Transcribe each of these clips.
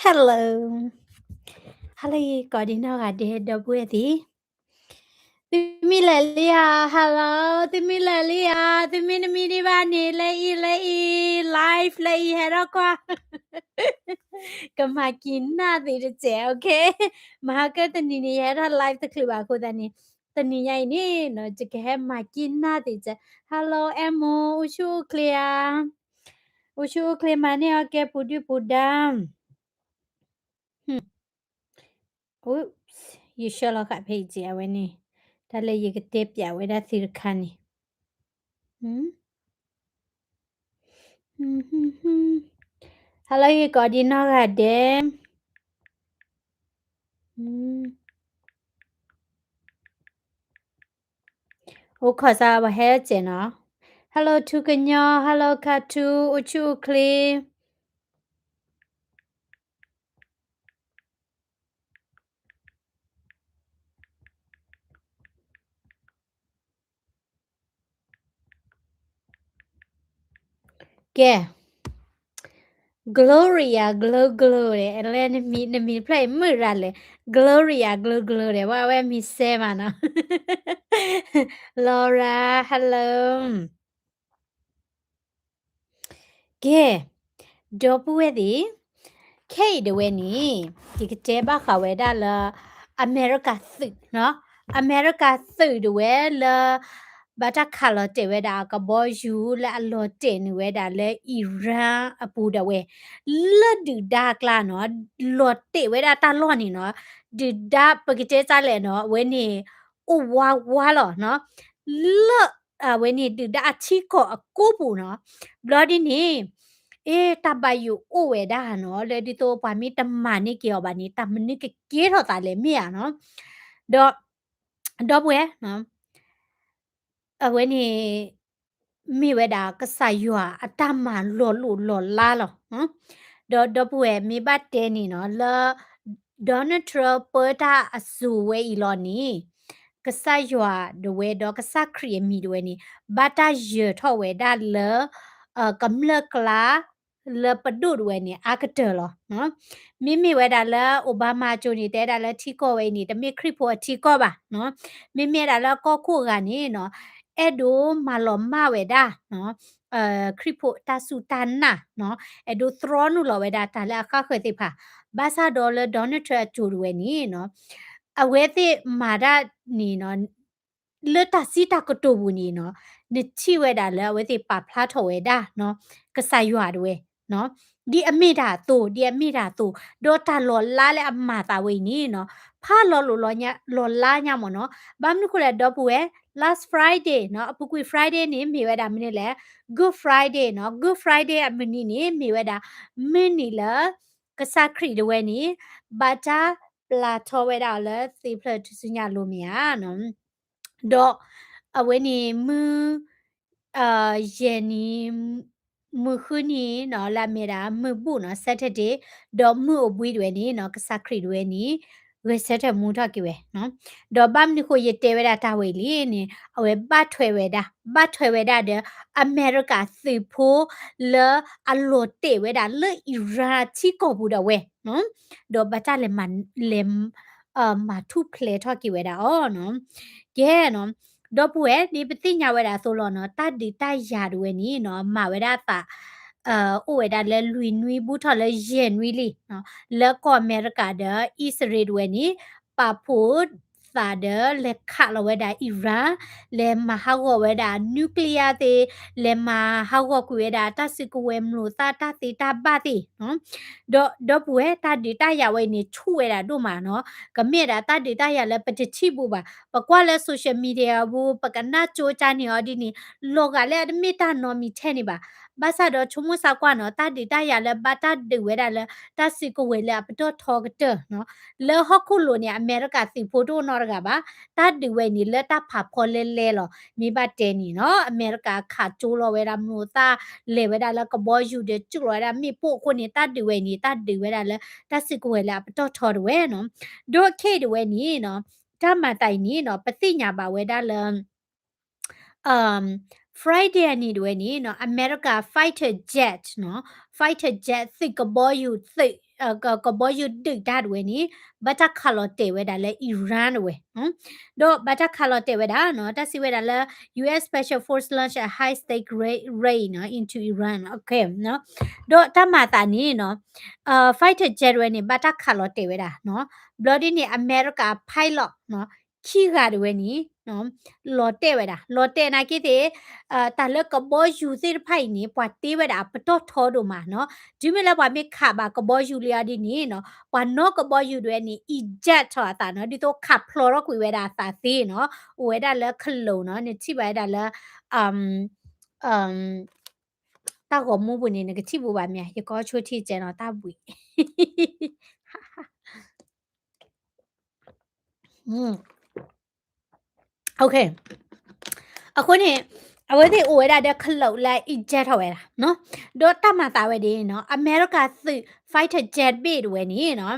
Hello, hello ယကိးဒံနီၢ်ဂၤဒဲး ဒီပုၢ်ဝဲၢ်သ့ၣ်, သုမ့ၢ်လဲၤလံဧါ, hello, သုမ့ၢ်လဲၤလံဧါ, သုမ့ၢ်တမံဒံးဘၣ်န့ၣ် လဲၤအံၤ လဲၤအံၤ live လဲၤအံၤ ဟဲထီၣ်ကွၢ်, ကမၤက့ၤနၢ်သ့ၣ်တစဲး, okay, မဟါကတနံၤန့ၣ် ယဟဲထီၣ် live တချုးဘၣ်အဃိသတးန့ၣ်, တနံၤညါအံၤန့ၣ်နီၤ ယကဟဲမၤက့ၤနၢ်သ့ၣ်တစဲး, hello အဲၣ်မိၢ် အိၣ်ဆူၣ်အိၣ်ချ့ဧါ, အိၣ်ဆူၣ်အိၣ်ချ့မၤန့ၢ်အီၤကဲပူၤဒုၣ်ပူၤဒါ ယဆှၢလီၤဃာ်ဖဲအံၤက့ၤအဝဲန့ၣ်, တၢ်လၢယကတဲပျးဝဲဒၣ်သုတခါန့ၣ်, hello ယကိးဒံနီၢ်ဂၤဒဲး, အိၣ်ခိးစါပှၤဟဲစဲးနီၤ, hello ထူကညီ, hello ခါထူ, အိၣ်ဆူၣ်အိၣ်ချ့ ကဲ, Gloria Glow Glow ဒီး လၢနမံၤတဖျၢၣ်အံၤမုၢ်ရၤလဲၣ်, Gloria Glow Glow ဒီး ဝဲအဝဲမံၤစဲမးနီၤ, Laura hello ကဲ, ဒီပုၢ်ဝဲၢ်သ့ၣ်, ခဲအံၤဒၣ်ဝဲန့ၣ်, ယကတဲဘၣ်ဃးဝဲဒၣ်လၢ အမဲရကၤသုး, အမဲရကၤသုးဒၣ်ဝဲလၢ ဘၣ်တၢ်ခးလီၤတဲာ်ဝဲဒၣ်ကဘီယူၤလၢအလီၤတဲာ်န့ၢ်ဝဲဒၣ်လၢ Iran အပူၤဒၣ်ဝဲ, လၢဒုၣ်ဒါအကျါနီၤ, လီၤတဲာ်ဝဲဒၣ်တၢ်လီၢ်န့ၣ်နီၤ, ဒုၣ်ဒါပကတဲတၢ်လဲၣ်နီၤ အဝဲန့ၣ် အိၣ်ဝါဝါလီၤ လၢ အဝဲန့ၣ်ဒုၣ်ဒါအထံကီၢ်အကိးပူၤနီၤ, ဘျီဒ်န့ၣ်, အ့ တၢ်ဘၣ်ယိၣ်အိၣ်ဝဲဒၣ်နီၤ လၢဒ်သိးပှၤမ့ၢ်တမၤန့ၢ်က့ၤအီၤဘၣ်န့ၣ် တၢ်မနုၤကကဲထီၣ်သးလဲၣ်မ့ၢ်ဧါနီၤ, ဒီး, ဒီပုၢ်ဝဲၢ် အဝဲန့ၣ် မ့ၢ်ဝဲဒၣ်ကစၢ်ယွၤအတၢ်မၤလီၤလိၢ်လီၤလးလီၤ, ဒီးဒီပုၢ်ဝဲၢ်မ့ၢ်ဘၣ်တဲန့ၣ်နီၤ လၢ Donald Trump ပၢတၢ်အစိၤဝဲအံၤလီၤန့ၣ်, ကစၢ်ယွၤဒၣ်ဝဲဒီးကစၢ်ခရံာ်အမံၤဒၣ်ဝဲန့ၣ် ဘၣ်တၢ်ယၢၤထီၣ်ဝဲဒၣ်လၢ ကမျၢၢ်ကျါ လၢပဒိၣ်ဒၣ်ဝဲန့ၣ် အါကတၢၢ်လီၤ. မ့မ့ၢ်ဝဲဒၣ်လၢ Obama အစိၤန့ၣ် တဲဒၣ်လၢထံကီၢ်ဝဲအံၤန့ၣ် တမ့ၢ်ခရံာ်ဖိအထံကီၢ်ဘၣ်, မ့မ့ၢ်ဒၣ်လၢကီၢ်ခိၣ်အဂၤန့ၣ်နီၤ, အဲၣ်ဒိးမၤလီၤမၢ်ဝဲဒၣ် ခရံာ်ဖိတၢ်စူၢ်တၢ်နာ်, အဲၣ်ဒိးသြီနုာ်လီၤဝဲဒၣ်တၢ်လၢအဃၣ်ဃၢၤသ့ၣ်တဖၣ်, ဘၣ်ဆၣ်ဒီးလၢ Donald Trump အစိၤဒၣ်ဝဲန့ၣ်နီၤ, အဝဲသ့ၣ်မၤတၢ်န့ၣ်နီၤ လၢတၢ်စံးတၢ်ကတိၤပူၤန့ၣ်နီၤ, နထံၣ်ဝဲဒၣ်လၢအဝဲသ့ၣ်ပာ်ဖျါထီၣ်ဝဲဒၣ် ကစၢ်ယွၤဒၣ်ဝဲ, ဒ်အမ့ၢ်တၢ်အသိး ဒ်အမ့ၢ်တၢ်အသိး, ဒီးတၢ်လီၤလးလၢအမၤသးဝဲအံၤန့ၣ်နီၤ, ဖးလီၤလိၣ်လီၤလးညါမ့ၢ်နီၤ, ဘၣ်မနုၤဃိလဲၣ်ဒီပုၢ်ဝဲၢ်, last Friday နီၤ, အပူၤကွံာ် Friday န့ၣ် မ့ၢ်ဝဲဒၣ်မနုၤလဲၣ်, Good Friday နီၤ, Good Friday အမုၢ်နံၤန့ၣ် မ့ၢ်ဝဲဒၣ် မုၢ်နံၤလၢ ကစၢ်ခရံာ်ဒၣ်ဝဲန့ၣ် ဘၣ်တၢ်ပျၢ်ထီၣ်ဝဲဒၣ်အီၤလၢသ့ၣ်ဖျၢၣ်ထူၣ်စုညါအလိၤမ့ၢ်ဧါ ဒီး အဝဲန့ၣ်မုၢ် ယဲၢ်နံၤ မုၢ်ဃုနံၤနီၤ လၢအမ့ၢ်ဒၣ်မုၢ်ဘူၣ်နီၤ Saturday, ဒီးမုၢ်အိၣ်ဘှံးဒၣ်ဝဲန့ၣ်နီၤ ကစၢ်ခရံာ်ဒၣ်ဝဲန့ၣ် ဂဲၤဆၢထၢၣ်မူထီၣ်က့ၤဝဲ, ဒီးဘၣ်မနုၤဃိယတဲဝဲဒၣ်တၢ်ဝဲအံၤလံန့ၣ် အဝဲဘၣ်ထွဲဝဲဒၣ် ဘၣ်ထွဲဝဲဒၣ်ဒီး အမဲရကၤသုးဖိလၢအလီၤတဲာ်ဝဲဒၣ်လၢ Iran ထံကီၢ်ပူၤဒၣ်ဝဲ ဒီးဘၣ်တၢ်လဲၤ လဲၤ မၤထူၣ်ဖျဲးထီၣ်က့ၤဝဲဒၣ်အီၤနီၤ. ကဲနီၤ, ဒီပုၢ်ဝဲၢ် ဒ်ပသ့ၣ်ညါဝဲဒၣ်အသိးလီၤနီၤ, တၢ်ဒုးတၢ်ယၤဒၣ်ဝဲန့ၣ်နီၤ မၤဝဲဒၣ်အသး အိၣ်ဝဲဒၣ်လၢလွံၢ်နွံဘူးထီၣ်လၢယဲၢ်နွံလံ, လၢကီၢ်အမဲရကၤဒီးအံၣ်စရ့လးဒၣ်ဝဲန့ၣ် ပာ်ဖှိၣ်သးဒီးလဲၤခးလီၤဝဲဒၣ် Iran, လဲၤမၤဟးဂီၤဝဲဒၣ် nuclear သ့ၣ်, လဲၤမၤဟးဂီၤကွံာ်ဝဲဒၣ်တၢ်စုကဝဲၤ မျိာ်သၣ် တၢ်သ့တၢ်ဘၣ်သ့ၣ် ဒီး ဒီပုၢ်ဝဲၢ် တၢ်ဒုးတၢ်ယၤဝဲအံၤန့ၣ် ဆူၣ်ဝဲဒၣ်ဒိၣ်မးနီၤ, ကမ့ၢ်ဒၣ်တၢ်ဒုးတၢ်ယၤလၢပတထံၣ်ဘူးဘၣ်. ပကွၢ်လၢ social media အပူၤ ပကနၣ်ကၠိကၢန့ၢ်အီၤဒ်န့ၣ် လီၤဂာ်လၢအတမ့ၢ်တၢ်နီတမံၤထဲန့ၣ်ဘၣ်. ဘၣ်ဆၣ်ဒီးဆိကမိၣ်ဆၢကွၢ်နီၤ တၢ်ဒုးတၢ်ယၤလၢဘၣ်တၢ်ဒုးဝဲဒၣ်လၢ တၢ်စုကဝဲၤလၢအပတီၢ်ထီကတၢၢ်နီၤ, လၢဟီၣ်ခိၣ်လိၤန့ၣ် အမဲရကၤသုးဖိတအိၣ်နီတဂၤဘၣ်. တၢ်ဒုးဝဲအံၤန့ၣ် လၢတၢ်ဖးဖီလဲလဲလီၤ. မ့ၢ်ဘၣ်တဲန့ၣ်နီၤ အမဲရကၤခးကၠိလီၤဝဲဒၣ်မျိာ်သၣ် လဲၤဝဲဒၣ်လၢကဘီယူၤဒီး စုၣ်လီၤဝဲဒၣ်မ့ၣ်ပိၢ်အဃိန့ၣ် တၢ်ဒုးဝဲအံၤန့ၣ် တၢ်ဒုးဝဲဒၣ်လၢတၢ်စုကဝဲၤလၢအပတီၢ်ထီဒၣ်ဝဲနီၤ. ဒီးခဲအံၤဒၣ်ဝဲန့ၣ်နီၤ တၢ်မၤသးအံၤန့ၣ်နီၤ ပသ့ၣ်ညါဘၣ်ဝဲဒၣ်လၢ Friday အနံၤဒၣ်ဝဲန့ၣ်နီၤ အမဲရကၤ fighter jet နီၤ fighter jet သုးကဘီယူၤသုး ကဘီယူၤဒုးတၢ်တဝဲန့ၣ် ဘၣ်တၢ်ခးလီၤတဲာ်ဝဲဒၣ်လၢ Iran တဝဲ, ဒီးဘၣ်တၢ်ခးလီၤတဲာ်ဝဲဒၣ်နီၤ တၢ်စံးဝဲဒၣ်လၢ U S special force launch a high stake raid နီၤ into Iran ဒီးတၢ်မၤသးန့ၣ်နီၤ fighter jet ဝဲန့ၣ် ဘၣ်တၢ်ခးလီၤတဲာ်ဝဲဒၣ်နီၤ ဘျီဒ်န့ၣ် အမဲရကၤ pilot နီၤ ခံဂၤတဝဲန့ၣ် လီၤတဲာ်ဝဲဒၣ် လီၤတဲာ်နာ်က့သ့ၣ် တၢ်လၢကဘီယူၤသ့ၣ်တဖၣ်အံၤန့ၣ် ပှၤတ့ဝဲဒၣ်အပတီၢ်ထီဒိၣ်မးနီၤ တုၤမ့ၢ်လၢပှၤမ့ၢ်ခးဘၣ်ကဘီယူၤလံအီၤဒ်န့ၣ်နီၤ ပှၤနီၣ်ကဘီယူၤတဝဲန့ၣ် eject ထီၣ်အသးနီၤ ဒ်သိးခးဖျိးထီၣ်ကွံာ်ဝဲဒၣ်အသးသ့နီၤ အိၣ်ဝဲဒၣ်လၢ Cologne နီၤ နထံၣ်ဘၣ်ဝဲဒၣ်လၢ တၢ်ဂီၤမူပူၤန့ၣ် နကထံၣ်ဘူးဘၣ်မ့ၢ်ဧါ ယကီဆိထံကဲနီၤ တၢ်ဘှံး အဃိန့ၣ် အဝဲသ့ၣ်အိၣ်ဝဲဒၣ်ဒီး Cologne လၢ eject ထီၣ်ဝဲဒၣ်နီၤ ဒီးတၢ်မၤသးဝဲဒ်နီၤ အမဲရကၤသုး fighter jet ဘ့ၣ်တဝဲန့ၣ်နီၤ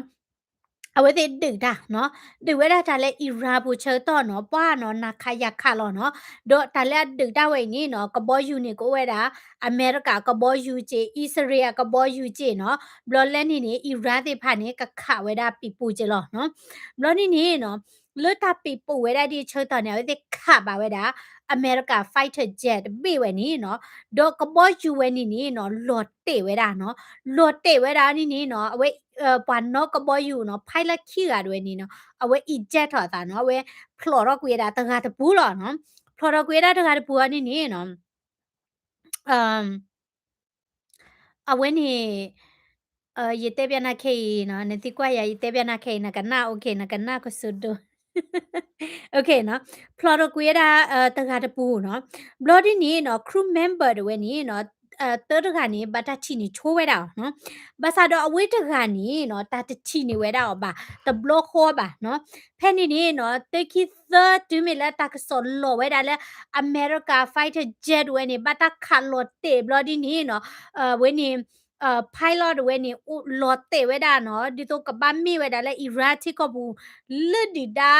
အဝဲသ့ၣ်ဒုးတၢ်နီၤ ဒုးဝဲဒၣ်တၢ်လၢ Iran ပူၤဆၢကတီၢ်နီၤ ပှၤနီၤ နၤခးယၤခးလီၤနီၤ ဒီးတၢ်လၢအဒုးတၢ်ဝဲအံၤန့ၣ်နီၤ ကဘီယူၤန့ၣ် ကအိၣ်ဝဲဒၣ် အမဲရကၤကဘီယူၤက့ အံၣ်စရ့လးအကဘီယူၤက့နီၤ ဘျီလဲၣ်န့ၣ်န့ၣ် Iran သ့ၣ်တဖၣ်န့ၣ် ကခးဝဲဒၣ်ပံၤပူၤက့လီၤနီၤ ဘျီန့ၣ်န့ၣ်နီၤ လၢတၢ်ပံၤပူၤဝဲဒၣ်ဒ်ဆၢကတီၢ်န့ၣ် အဝဲသ့ၣ်ခးဘၣ်ဝဲဒၣ် အမဲရကၤ fighter jet တဘ့ၣ်ဝဲန့ၣ်နီၤ ဒီးကဘီယူၤဝဲန့ၣ်န့ၣ်နီၤ လီၤတဲာ်ဝဲဒၣ်နီၤ လီၤတဲာ်ဝဲဒၣ်န့ၣ်န့ၣ်နီၤ အဝဲ ပှၤနီၣ်ကဘီယူၤနီၤ pilot ခံဂၤတဝဲန့ၣ်နီၤ အဝဲ eject ထီၣ်အသးနီၤ အဝဲဖျိးထီၣ်ကွံာ်ဝဲဒၣ်တဂၤတပူၤလီၤနီၤ ဖျိးထီၣ်ကွံာ်ဝဲဒၣ်တဂၤတပူၤအီၤန့ၣ်န့ၣ်နီၤ အဝဲန့ၣ် ယတဲပျးနၤခဲအံၤနီၤ နသံကွၢ်ယၤ ယတဲပျးနၤခဲအံၤ နကနၣ် okay နကနၣ်ကစိဒိၣ် okay နီၤ ဖျိးထီၣ်ကွံာ်ဝဲဒၣ် တဂၤတပူၤနီၤ ဘျီဒ်န့ၣ်နီၤ crew member တဝဲန့ၣ်နီၤ တၢတဂၤန့ၣ် ဘၣ်တၢ်ထံၣ်န့ၣ်ဆိဝဲဒၣ်အီၤနီၤ ဘၣ်ဆၣ်ဒီးအဝဲတဂၤန့ၣ်နီၤ တၢ်တထံၣ်န့ၢ်ဝဲဒၣ်အီၤဘၣ် တဘျီဃီဘၣ်နီၤ ဖဲန့ၣ်န့ၣ်နီၤ တခံသၢတုၤမ့ၢ်လၢတၢ်ကစီၣ်လီၤဝဲဒၣ်လၢ အမဲရကၤ fighter jet တဝဲန့ၣ် ဘၣ်တၢ်ခးလီၤတဲာ်ဘျီဒ်န့ၣ်နီၤ အဝဲန့ၣ် pilot တဝဲန့ၣ် လီၤတဲာ်ဝဲဒၣ်နီၤ ဒ်သိးကဘၣ်မ့ၢ်ဝဲဒၣ်လၢ Iran ထံကီၢ်ပူၤ လၢဒုၣ်ဒါ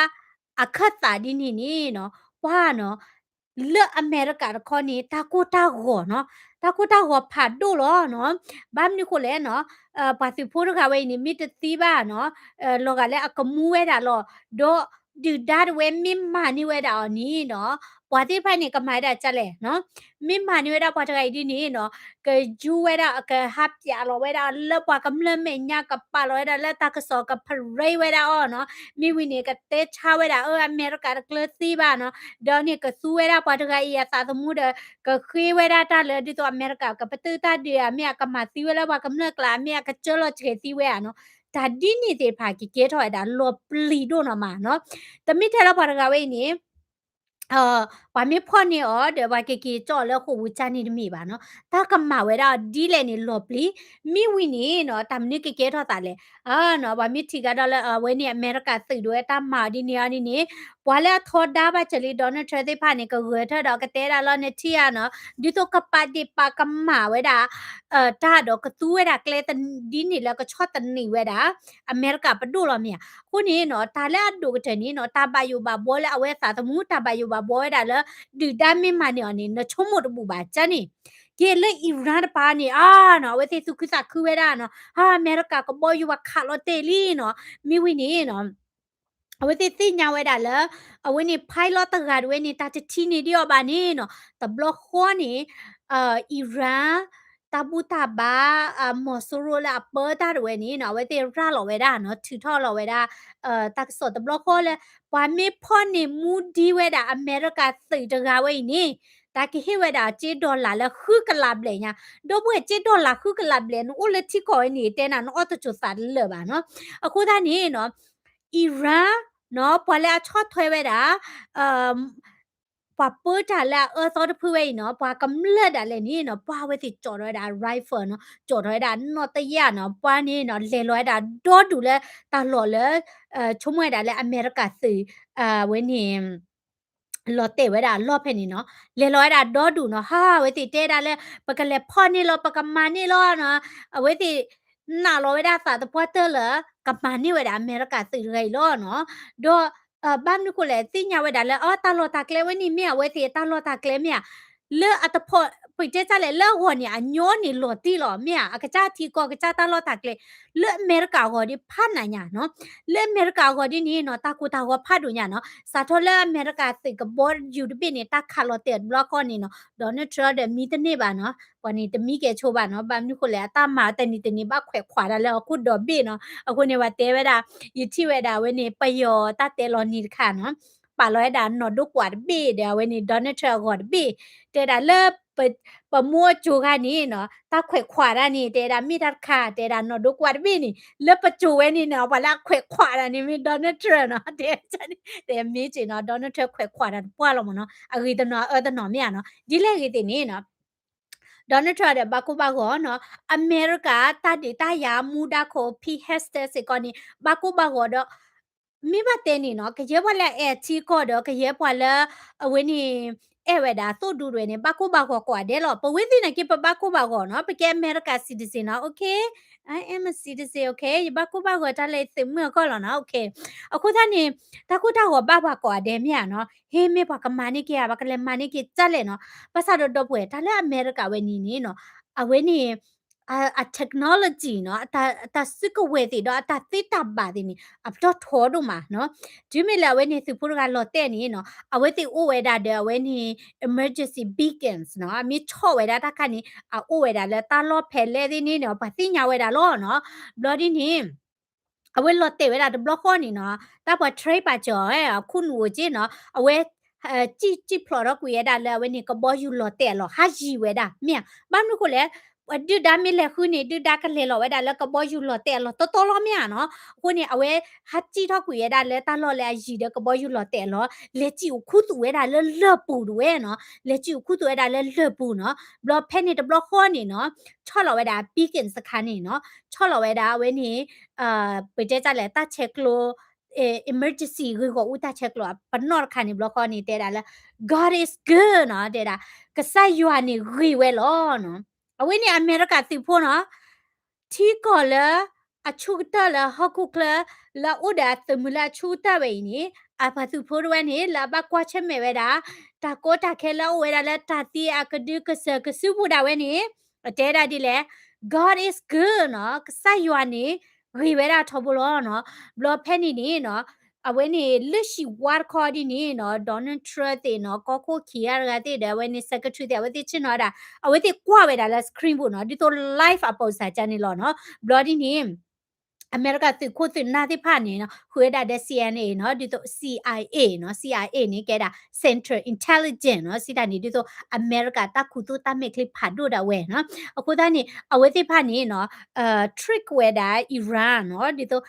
အခၢၣ်သးဒ်န့ၣ်န့ၣ်နီၤ ပှၤနီၤ လၢအမဲရကၤတခီန့ၣ် တၢ်ကိၢ်တၢ်ဂီၤနီၤ တၢ်ကိၢ်တၢ်ဂီၤဖးဒိၣ်လီၤနီၤ ဘၣ်မနုၤဃိလဲၣ်နီၤ ပှၤသုးဖိတဂၤဝဲအံၤန့ၣ် မ့ၢ်တသံဘၣ်နီၤ လီၤဂာ်လၢအကမူဝဲဒၣ်လီၤ ဒီးဒုၣ်ဒါတဝဲမ့ၢ်မၤန့ၢ်ဝဲဒၣ်အီၤန့ၣ်နီၤ ပှၤသ့ၣ်တဖၣ်န့ၣ် ကမၤဝဲဒၣ်ကလဲၣ်နီၤ မ့ၢ်မၤန့ၢ်ဝဲဒၣ်ပှၤတဂၤအံၤဒ်န့ၣ်နီၤ ကယူဝဲဒၣ် ကဟးပၠးလီၤဝဲဒၣ်လၢပှၤကမျၢၢ်မဲာ်ညါ ကပာ်လီၤဝဲဒၣ်လၢတၢ်ကစီၣ် ကဖရဲဝဲဒၣ်အီၤနီၤ မ့ၢ်ဝံၤန့ၣ် ကတဲဆါဝဲဒၣ် အၢ အမဲရကၤတကျၢၤသံဘၣ်နီၤ ဒီးန့ၣ်ကသူဝဲဒၣ်ပှၤတဂၤအံၤအသးသမူဒီး ကဃ့ဝဲဒၣ်တၢ်လၢဒ်သိးအမဲရကၤ ကပတုာ်တၢ်ဒုးဧါ မ့ၢ်အကမၤသံဝဲလၢပှၤကမျၢၢ်ကျါ မ့ၢ်အကစၢလီၤစှဲၤသံဝဲဧါနီၤ တၢ်ဒ်န့ၣ်သ့ၣ်တဖၣ်ကကဲထီၣ်ဝဲဒၣ်လီၤပျံၤဒိၣ်နီၢ်မးနီၤ တမ့ၢ်ထဲလၢပှၤတဂၤဝဲအံၤန့ၣ် ပှၤမ့ၢ်ဖီၣ်န့ၢ်အီၤဒီး ပှၤကက့ၤကၠီၣ်လၢဃိာ်ပူၤကၢ်န့ၣ်တမ့ၢ်ဘၣ်နီၤ တၢ်ကမၤဝဲဒၣ်အီၤဒ်လဲၣ်န့ၣ်လီၤပျံၤ မ့ၢ်ဝံၤန့ၣ်နီၤ တၢ်မနုၤကကဲထီၣ်သးလဲၣ် ပှၤမ့ၢ်ထံၣ်ကဒီးလၢအဝဲန့ၣ် အမဲရကၤသုးဒိၣ်ဝဲတၢ်မၤအီၤဒ်န့ၣ်အီၤဒ်န့ၣ် ပှၤလၢအထီဒါဘၣ်စၢၤလံ Donald Trump သ့ၣ်တဖၣ်န့ၣ် ကဂဲၤထၢၣ်ဒီးကတဲဒၣ်လီၤ နထံၣ်ဧါနီၤ ဒ်သိးကပာ်ဒ့ၣ်ပာ်ကမၣ်ဝဲဒၣ် တၢ်ဒီးကသူဝဲဒၣ်ကျဲဒ်န့ၣ်လၢကဆီၣ်သနံးဝဲဒၣ် အမဲရကၤပဒိၣ်လီၤမ့ၢ်ဧါ အဃိန့ၣ်နီၤ တၢ်လၢအဒိၣ်ကတၢၢ်န့ၣ်နီၤ တၢ်ဘၣ်ယိၣ်ဘၣ်ဘှီလၢအဝဲအသးသမူ တၢ်ဘၣ်ယိၣ်ဘၣ်ဘှီဝဲဒၣ်လၢ ဒုၣ်ဒါမ့ၢ်မၤန့ၢ်အီၤန့ၣ် နဆိကမိၣ်တဘူၣ်ဘၣ်ကၢ်န့ၣ် က့လၢ Iran တပၤန့ၣ် အါနီၤ အဝဲသ့ၣ်သူၣ်ခုသးခုဝဲဒၣ်နီၤ အါ အမဲရကၤကဘီယူၤပှၤခးလီၤတဲာ်လံနီၤ မ့ၢ်ဝံၤန့ၣ်နီၤ အဝဲသ့ၣ်သ့ၣ်ညါဝဲဒၣ်လၢ အဝဲန့ၣ် pilot တဂၤတဝဲန့ၣ် တၢ်တထံၣ်န့ၢ်ဒံးအီၤဘၣ်န့ၣ်နီၤ တဘျီဃီန့ၣ် Iran တၢ်ဘူၣ်တၢ်ဘါ မီၤစိရိၤလၢအပၢတၢ်တဝဲန့ၣ်နီၤ အဝဲသ့ၣ်ရၤလီၤဝဲဒၣ်နီၤ ထုးထီၣ်လီၤဝဲဒၣ် တၢ်ကစီၣ်တဘျီဃီလၢ ပှၤမ့ၢ်ဖီၣ်န့ၢ်မူဒံးဝဲဒၣ်အမဲရကၤသုးတဂၤဝဲအံၤန့ၣ် တၢ်ကဟ့ၣ်ဝဲဒၣ်စ့ dollar လၢဃုကလးဘျဲၣ်ညါ ဒီပုၢ်ဝဲၢ် စ့ dollar ဃုကလးဘျဲၣ် နအိၣ်လၢထံကီၢ်ဝဲန့ၣ် တဲနၤ နအီၣ်တစိၤသးတလၢာ်ဘၣ်နီၤ အဃိသတးန့ၣ်နီၤ Iran နီၤ ပှၤလၢအဆီၣ်ထွဲဝဲဒၣ် ပှၤပၢတၢ်လၢအအၢသီတဖုဝဲအံၤနီၤ ပှၤကမျၢၢ်ဒၣ်လဲာ်န့ၣ်နီၤ ပှၤအဝဲသ့ၣ်ကၠီၣ်ထီၣ်ဝဲဒၣ် rifle နီၤ ကၠီၣ်ထီၣ်ဝဲဒၣ်နီၣ်တယၣ်နီၤ ပှၤန့ၣ်နီၤ လဲၤလီၤဝဲဒၣ်ဒီဒူၣ်လၢတၢ်လီၢ်လၢ ဆိကမိၣ်ဝဲဒၣ်လၢအမဲရကၤသုး ဝဲန့ၣ် လီၤတဲာ်ဝဲဒၣ်အလီၢ်ဖဲန့ၣ်နီၤ လဲၤလီၤဝဲဒၣ်ဒီဒူၣ်နီၤ ဟါ အဝဲသ့ၣ်တဲဒၣ်လၢ ပကလဲၤဖီၣ်န့ၢ်လီၤ ပကမၤန့ၢ်လီၤနီၤ အဝဲသ့ၣ် နာ်လီၤဝဲဒၣ်သးသပှၢ်တၢၢ်လၢ ကမၤန့ၢ်ဝဲဒၣ်အမဲရကၤသုးတဂၤအံၤလီၤနီၤ ဒီး ဘၣ်မနုၤဃိလဲၣ် သ့ၣ်ညါဝဲဒၣ်လၢ အတၢ်လီၢ်တၢ်ကျဲဝဲန့ၣ်မ့ၢ် အဝဲသ့ၣ်တၢ်လီၢ်တၢ်ကျဲမ့ၢ်ဧါ လၢအတဖီၣ် ပတဲတၢ်လဲၣ် လၢအဂီၢ်န့ၣ် အညီန့ၣ်လီၤတံၢ်လီၤ မ့ၢ်ဧါ, အကစၢ်ထံကီၢ် ကစၢ်တၢ်လီၢ်တၢ်ကျဲ လၢအမဲရကၤအဂီၢ်ဒ်ဖးနးညါနီၤ, လၢအမဲရကၤအဂီၢ်ဒ်န့ၣ်နီၤ တၢ်ကိၢ်တၢ်ဂီၤဖးဒိၣ်ညါနီၤ, စးထီၣ်လၢအမဲရကၤသုးကဘီယူၤတဘ့ၣ်န့ၣ် တၢ်ခးလီၤတဲာ်တဘျီဃီန့ၣ်နီၤ Donald Trump ဒီးမံတန့ၢ်ဘၣ်နီၤ, ပှၤန့ၣ်တမံကဲဆိဘၣ်နီၤ, ဘၣ်မနုၤဃိလဲၣ် အတၢ်မၤတနံၤတနံၤဘၣ်ခွဲးခွးတၢ်လၢဟီၣ်ခိၣ်ဒီဘ့ၣ်နီၤ, အဃိန့ၣ် ပှၤတဲဝဲဒၣ် ယထံၣ်ဝဲဒၣ်အဝဲန့ၣ် ပယီၤတၢ်တဲလီၤနံၤတခါနီၤ ပာ်လီၤဝဲဒၣ်နီၢ်ဒိကွးတဘ့ၣ်ဒီး အဝဲန့ၣ် Donald Trump အဂီၤတဘ့ၣ်, တဲဒၣ်လၢ ပမိၢ်အစိၤခါန့ၣ်နီၤ တၢ်ခွဲးခွးတၢ်န့ၣ် တဲဒၣ်မ့ၢ်တၢ်တခါ တဲဒၣ်နီၢ်ဒိကွးတဘ့ၣ်န့ၣ် လၢပစိၤဝဲန့ၣ်နီၤ ပှၤလၢအခွဲးခွးတၢ်န့ၣ်မ့ၢ် Donald Trump နီၤ, တဲန့ၣ် တဲမ့ၢ်စ့ၢ်နီၤ Donald Trump ခွဲးခွးတၢ်တပှၢ်လီၤမ့ၢ်နီၤ, အဂ့ၤတနီၤအၢတနီၤမ့ၢ်ဧါနီၤ, ဒ်လဲၣ်ဂ့ၤသ့ၣ်န့ၣ်နီၤ Donald Trump ဒီးဘၣ်ကိၢ်ဘၣ်ဂီၤနီၤ, အမဲရကၤတၢ်ဒုးတၢ်ယၤမူဒါခိၣ် Pete Hegseth စ့ၢ်ကီးန့ၣ် ဘၣ်ကိၢ်ဘၣ်ဂီၤဒီး မ့ၢ်ဘၣ်တဲန့ၣ်နီၤ ကယဲၢ်ပှၤလၢအအဲၣ်ထံကီၢ်ဒီး ကယဲၢ်ပှၤလၢ အဝဲန့ၣ် အဲၣ်ဝဲဒၣ်သိၣ်ဒူတဝဲန့ၣ် ဘၣ်ကိၢ်ဘၣ်ဂီၤကိးဂၤဒဲးလီၤ. ပဝဲသ့ၣ်နာ်က့ ပဘၣ်ကိၢ်ဘၣ်ဂီၤနီၤ, ပကဲအမဲရကၤ citizen နီၤ, okay, I am a citizen, okay, ယဘၣ်ကိၢ်ဘၣ်ဂီၤတၢ်လၢယသုးမုၢ်အဂီၢ်လီၤနီၤ, okay, အဃိသတးန့ၣ် တၢ်ကိၢ်တၢ်ဂီၤဘၣ်ပှၤကိးဂၤဒဲးမ့ၢ်ဧါနီၤ, ဟ့ မ့ၢ်ပှၤကမၤန့ၢ်က့ၤဧါ, ပှၤကလဲၤမၤန့ၢ်က့ၤတၢ်လဲၣ်နီၤ, ဘၣ်ဆၣ်ဒီးဒီပုၢ်ဝဲၢ် တၢ်လၢအမဲရကၤဝဲန့ၣ်န့ၣ်နီၤ, အဝဲန့ၣ် အ technology နီၤ, အတၢ်စုကဝဲၤသ့ၣ်ဒီးအတၢ်သ့တၢ်ဘၣ်သ့ၣ်န့ၣ် အပတီၢ်ထီဒိၣ်မးနီၤ, တုၤမ့ၢ်လၢအဝဲန့ၣ်သုးဖိတဂၤလီၤတဲာ်န့ၣ်နီၤ, အဝဲသ့ၣ်အိၣ်ဝဲဒၣ်ဒီးအဝဲန့ၣ် emergency beacons နီၤ, အမ့ၢ်ဆီၣ်ဝဲဒၣ်တၢ်ခါန့ၣ် အအိၣ်ဝဲဒၣ်လၢတၢ်လီၢ်ဖဲလဲၣ်သ့ၣ်န့ၣ်နီၤ, ပှၤသ့ၣ်ညါဝဲဒၣ်လီၤနီၤ, ဘျီဒ်န့ၣ် အဝဲလီၤတဲာ်ဝဲဒၣ်တဘျီဃီန့ၣ်နီၤ, တၢ်ပှၤ train ပာ်စၢၤအီၤ ခူၣ်နူာ်အိၣ်က့နီၤ, အဝဲ စံၣ် စံၣ်ဖျိးထီၣ်ကွံာ်ဝဲဒၣ်လၢအဝဲန့ၣ် ကဘီယူၤလီၤတဲာ်အလီၢ် ဟးယံၤဝဲဒၣ် မ့ၢ်ဧါ, ဘၣ်မနုၤဃိလဲၣ်, ဒုၣ်ဒါမ့ၢ်လဲၤဃုန့ၣ် ဒုၣ်ဒါကလဲၤလီၤဝဲဒၣ်လၢကဘီယူၤလီၤတဲာ်အလီၢ်တီတီလီၤ မ့ၢ်ဧါနီၤ, အဃိန့ၣ် အဝဲဟးစံၣ်ထီၣ်ကွံာ်ဝဲဒၣ်လၢတၢ်လီၢ်လၢအယံၤဒီးကဘီယူၤလီၤတဲာ်အလီၢ်, လဲၤစံၣ်အိၣ်ခူသူၣ်ဝဲဒၣ်လၢလၢၢ်ပူၤတဝဲနီၤ, လဲၤစံၣ်အိၣ်ခူသူၣ်ဝဲဒၣ်လၢလၢၢ်ပူၤနီၤ, ဘျီဖဲန့ၣ်တဘျီဃီန့ၣ်နီၤ, ဆီၣ်လီၤဝဲဒၣ် beacon တခါန့ၣ်နီၤ, ဆီၣ်လီၤဝဲဒၣ်အဝဲန့ၣ် ပတဲတၢ်လဲၣ် တၢ်ဆဲးကျိး emergency ဂ့ၢ်ဂီၢ်အူတၢ်ဆဲးကျိးအပနီၣ်တခါန့ၣ် ဘျီဃီန့ၣ် တဲဒၣ်လၢ God is good နီၤ, တဲဒၣ် ကစၢ်ယွၤန့ၣ်ဂ့ၤဝဲလီၤနီၤ, အဝဲန့ၣ်အမဲရကၤသုးဖိနီၤ, ထံကီၢ်လၢ အဆူၣ်ကတၢၢ်လၢဟီၣ်ခိၣ်ချၢ လၢအအိၣ်ဒီးအသုးမုၢ်လၢအဆူၣ်ကတၢၢ်ဝဲအံၤန့ၣ်, အပှၤသုးဖိတဝဲန့ၣ် လၢအဘၣ်ကွၢ်ဆၢၣ်မဲာ်ဝဲဒၣ် တၢ်ကီတၢ်ခဲလၢအအိၣ်ဝဲဒၣ်လၢတၢ်သံအကဒုကစၢၢ်ကစုပူၤဒၣ်ဝဲန့ၣ်, အတဲဒၣ်ဒ်လဲၣ်, God is good နီၤ, ကစၢ်ယွၤန့ၣ် ဂ့ၤဝဲဒၣ်ထီဘိလီၤနီၤ, ဘျီဖဲန့ၣ်န့ၣ်နီၤ, အဝဲန့ၣ်လၢဟံၣ်ဝါတခီဒ်န့ၣ်နီၤ, Donald Trump သ့ၣ်နီၤ, ကီၢ်ခိၣ်ခံဂၤတဂၤသ့ၣ်ဒီး အဝဲန့ၣ် secretary သ့ၣ် အဝဲသ့ၣ်ဆ့ၣ်နီၤဝဲဒၣ်, အဝဲသ့ၣ်ကွၢ်ဝဲဒၣ်လၢ screen ပူၤနီၤ, ဒ်သိး live အပိာ်စၢ်ကန့ၣ်လီၤနီၤ, ဘျီဒ်န့ၣ် အမဲရကၤသုးခိၣ်သုးနၢ်သ့ၣ်တဖၣ်န့ၣ်နီၤ, ဃုဝဲဒၣ်ဒီး C N A နီၤ, ဒ်သိး C I A နီၤ, C I A န့ၣ် ကဲဒၣ် Central Intelligence နီၤ, စံးတၢ်န့ၣ် ဒ်သိးအမဲရကၤတၢ်ခူသူၣ်တၢ်မဲာ်ချံဖးဒိၣ်ဒၣ်ဝဲနီၤ, အဃိသတးန့ၣ် အဝဲသ့ၣ်တဖၣ်န့ၣ်နီၤ, trick ဝဲဒၣ် Iran နီၤ, ဒ်သိး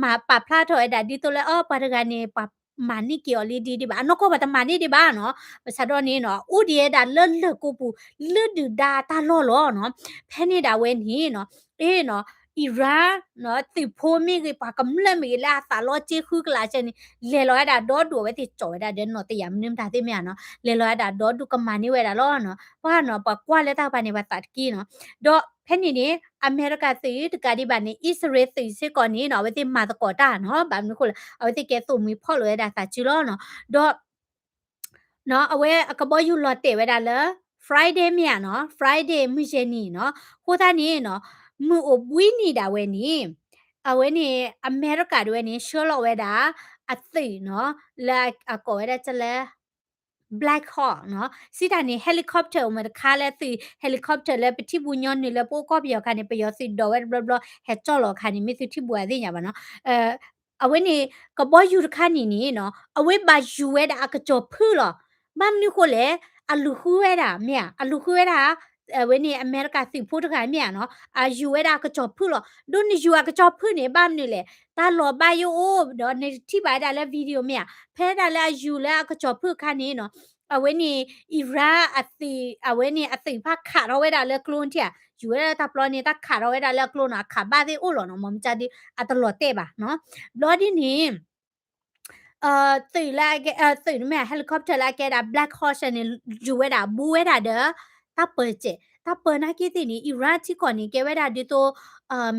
မၤပာ်ဖျါထီၣ်ဝဲဒၣ် ဒ်သိးလၢ အ ပှၤတဂၤန့ၣ် ပှၤမၤန့ၢ်က့ၤအီၤလံဒ်ဒံးဘၣ်, အနီၢ်ကီၢ်ပှၤတမၤန့ၢ်ဒံးဘၣ်နီၤ, ဘၣ်ဆၣ်ဒီးန့ၣ်နီၤ, အိၣ်ဒံးဝဲဒၣ်လၢလၢၢ်ကိးပူၤ လၢဒုၣ်ဒါတၢ်လီၢ်လီၤနီၤ, ဖဲန့ၣ်ဒၣ်ဝဲန့ၣ်နီၤ, အ့နီၤ Iran နီၤ, သုးဖိမ့ၢ်ဂ့ၤ ပှၤကမျၢၢ်မ့ၢ်ဂ့ၤ လၢအသးလီၤက့ဃုကလးစဲန့ၣ် လဲၤလီၤဝဲဒၣ်ဒီဒူၣ် အဝဲသ့ၣ်ကၠီၣ်ဝဲဒၣ်ဒီးနီၢ်တယၢ်မနုၤမတၤသ့ၣ်မ့ၢ်ဧါနီၤ, လဲၤလီၤဝဲဒၣ်ဒီဒူၣ်ကမၤန့ၢ်ဝဲဒၣ်လီၤနီၤ, ပှၤနီၤ ပှၤကွၢ်လၢတၢ်ကပၤန့ၣ် ပှၤသးတက့ၢ်နီၤ, ဒီးဖဲန့ၣ်န့ၣ် အမဲရကၤသုးတကးဒံးဘၣ်န့ၣ် အံၣ်စရ့လးသုးစ့ၢ်ကီးန့ၣ်နီၤ, အဝဲသ့ၣ်မၤသကိးတၢ်နီၤ, ဘၣ်မနုၤဃိလဲၣ် အဝဲသ့ၣ်ကဲသိၣ်မှံဖီၣ်လိာ်ဝဲဒၣ်သးစုလီၤနီၤ, ဒီး နီၤ, အဝဲအကဘီယူၤလီၤတဲာ်ဝဲဒၣ်လၢ Friday မ့ၢ်ဧါနီၤ, Friday မုၢ်ယဲၢ်နံၤနီၤ, အဃိသတးန့ၣ်နီၤ, မုၢ်အိၣ်ဘှံးနံၤဒၣ်ဝဲန့ၣ်, အဝဲန့ၣ် အမဲရကၤဒၣ်ဝဲန့ၣ် ဆှၢလီၤဝဲဒၣ် အသုးနီၤ, လၢအကိးဝဲဒၣ်လၢ Black Hawk နီၤ, စံးတၢ်န့ၣ် helicopter အိၣ်မးတခါလၢသုး helicopter လၢပထံၣ်ဘူးညီနုၢ်လၢပအိၣ်ကီၢ်ပယီၤအခါန့ၣ် ပယီၤသုးဒိးဝဲတဘျီဘျီ ဟဲကၠီၣ်လီၤအခါန့ၣ် မ့ၢ်သုထံၣ်ဘူးအသ့ၣ်ညါဘၣ်နီၤ, အဝဲန့ၣ် ကဘီယူၤတခါန့ၣ်န့ၣ်နီၤ, အဝဲဘၣ်ယူၤဝဲဒၣ်အကစီၤဖုၣ်လီၤ, ဘၣ်မနုၤဃိလဲၣ်, အလူၤဃုဝဲဒၣ်မ့ၢ်ဧါ, အလူၤဃုဝဲဒၣ် အဝဲန့ၣ် အမဲရကၤသုးဖိတဂၤမ့ၢ်ဧါနီၤ, အယူၤဝဲဒၣ်အကစီၤဖုၣ်လီၤ, ဒီးနယူၤအကစီၤဖုၣ်န့ၣ် ဘၣ်မနုၤလဲၣ်, တၢ်လီၤဘၣ်ယိၣ်အိၣ် ဒီးနထံၣ်ဘၣ်ဝဲဒၣ်လၢ video မ့ၢ်ဧါ, ဖဲဒၣ်လၢအယူၤလၢအကစီၤဖုၣ်အခါန့ၣ်နီၤ, အဝဲန့ၣ် Iran အသုး အဝဲန့ၣ်အသုးတဖၣ်ခးထီၣ်ဝဲဒၣ်လၢကျိထံၣ်ဧါ, ယူၤဝဲဒၣ်တၢ်ပျီန့ၣ် တၢ်ခးထီၣ်ဝဲဒၣ်လၢအကျိနီၤ, အခးဘၣ်သ့ၣ်အိၣ်လီၤနီၤ, မ့ၢ်မ့ၢ်ကဒုး အတလီၤတဲာ်ဘၣ်နီၤ, ဘျီဒ်န့ၣ် သုးလၢ သုးမ့ၢ် helicopter လၢအကဲဒၣ် Black Hawk န့ၣ် ယူၤဝဲဒၣ် ဘူးဝဲဒၣ်ဒီး တၢ်ပၢၤစဲး တၢ်ပၢၤနာ်က့သ့ၣ်န့ၣ် Iran ထံကီၢ်န့ၣ် ကဲဝဲဒၣ်ဒ်သိး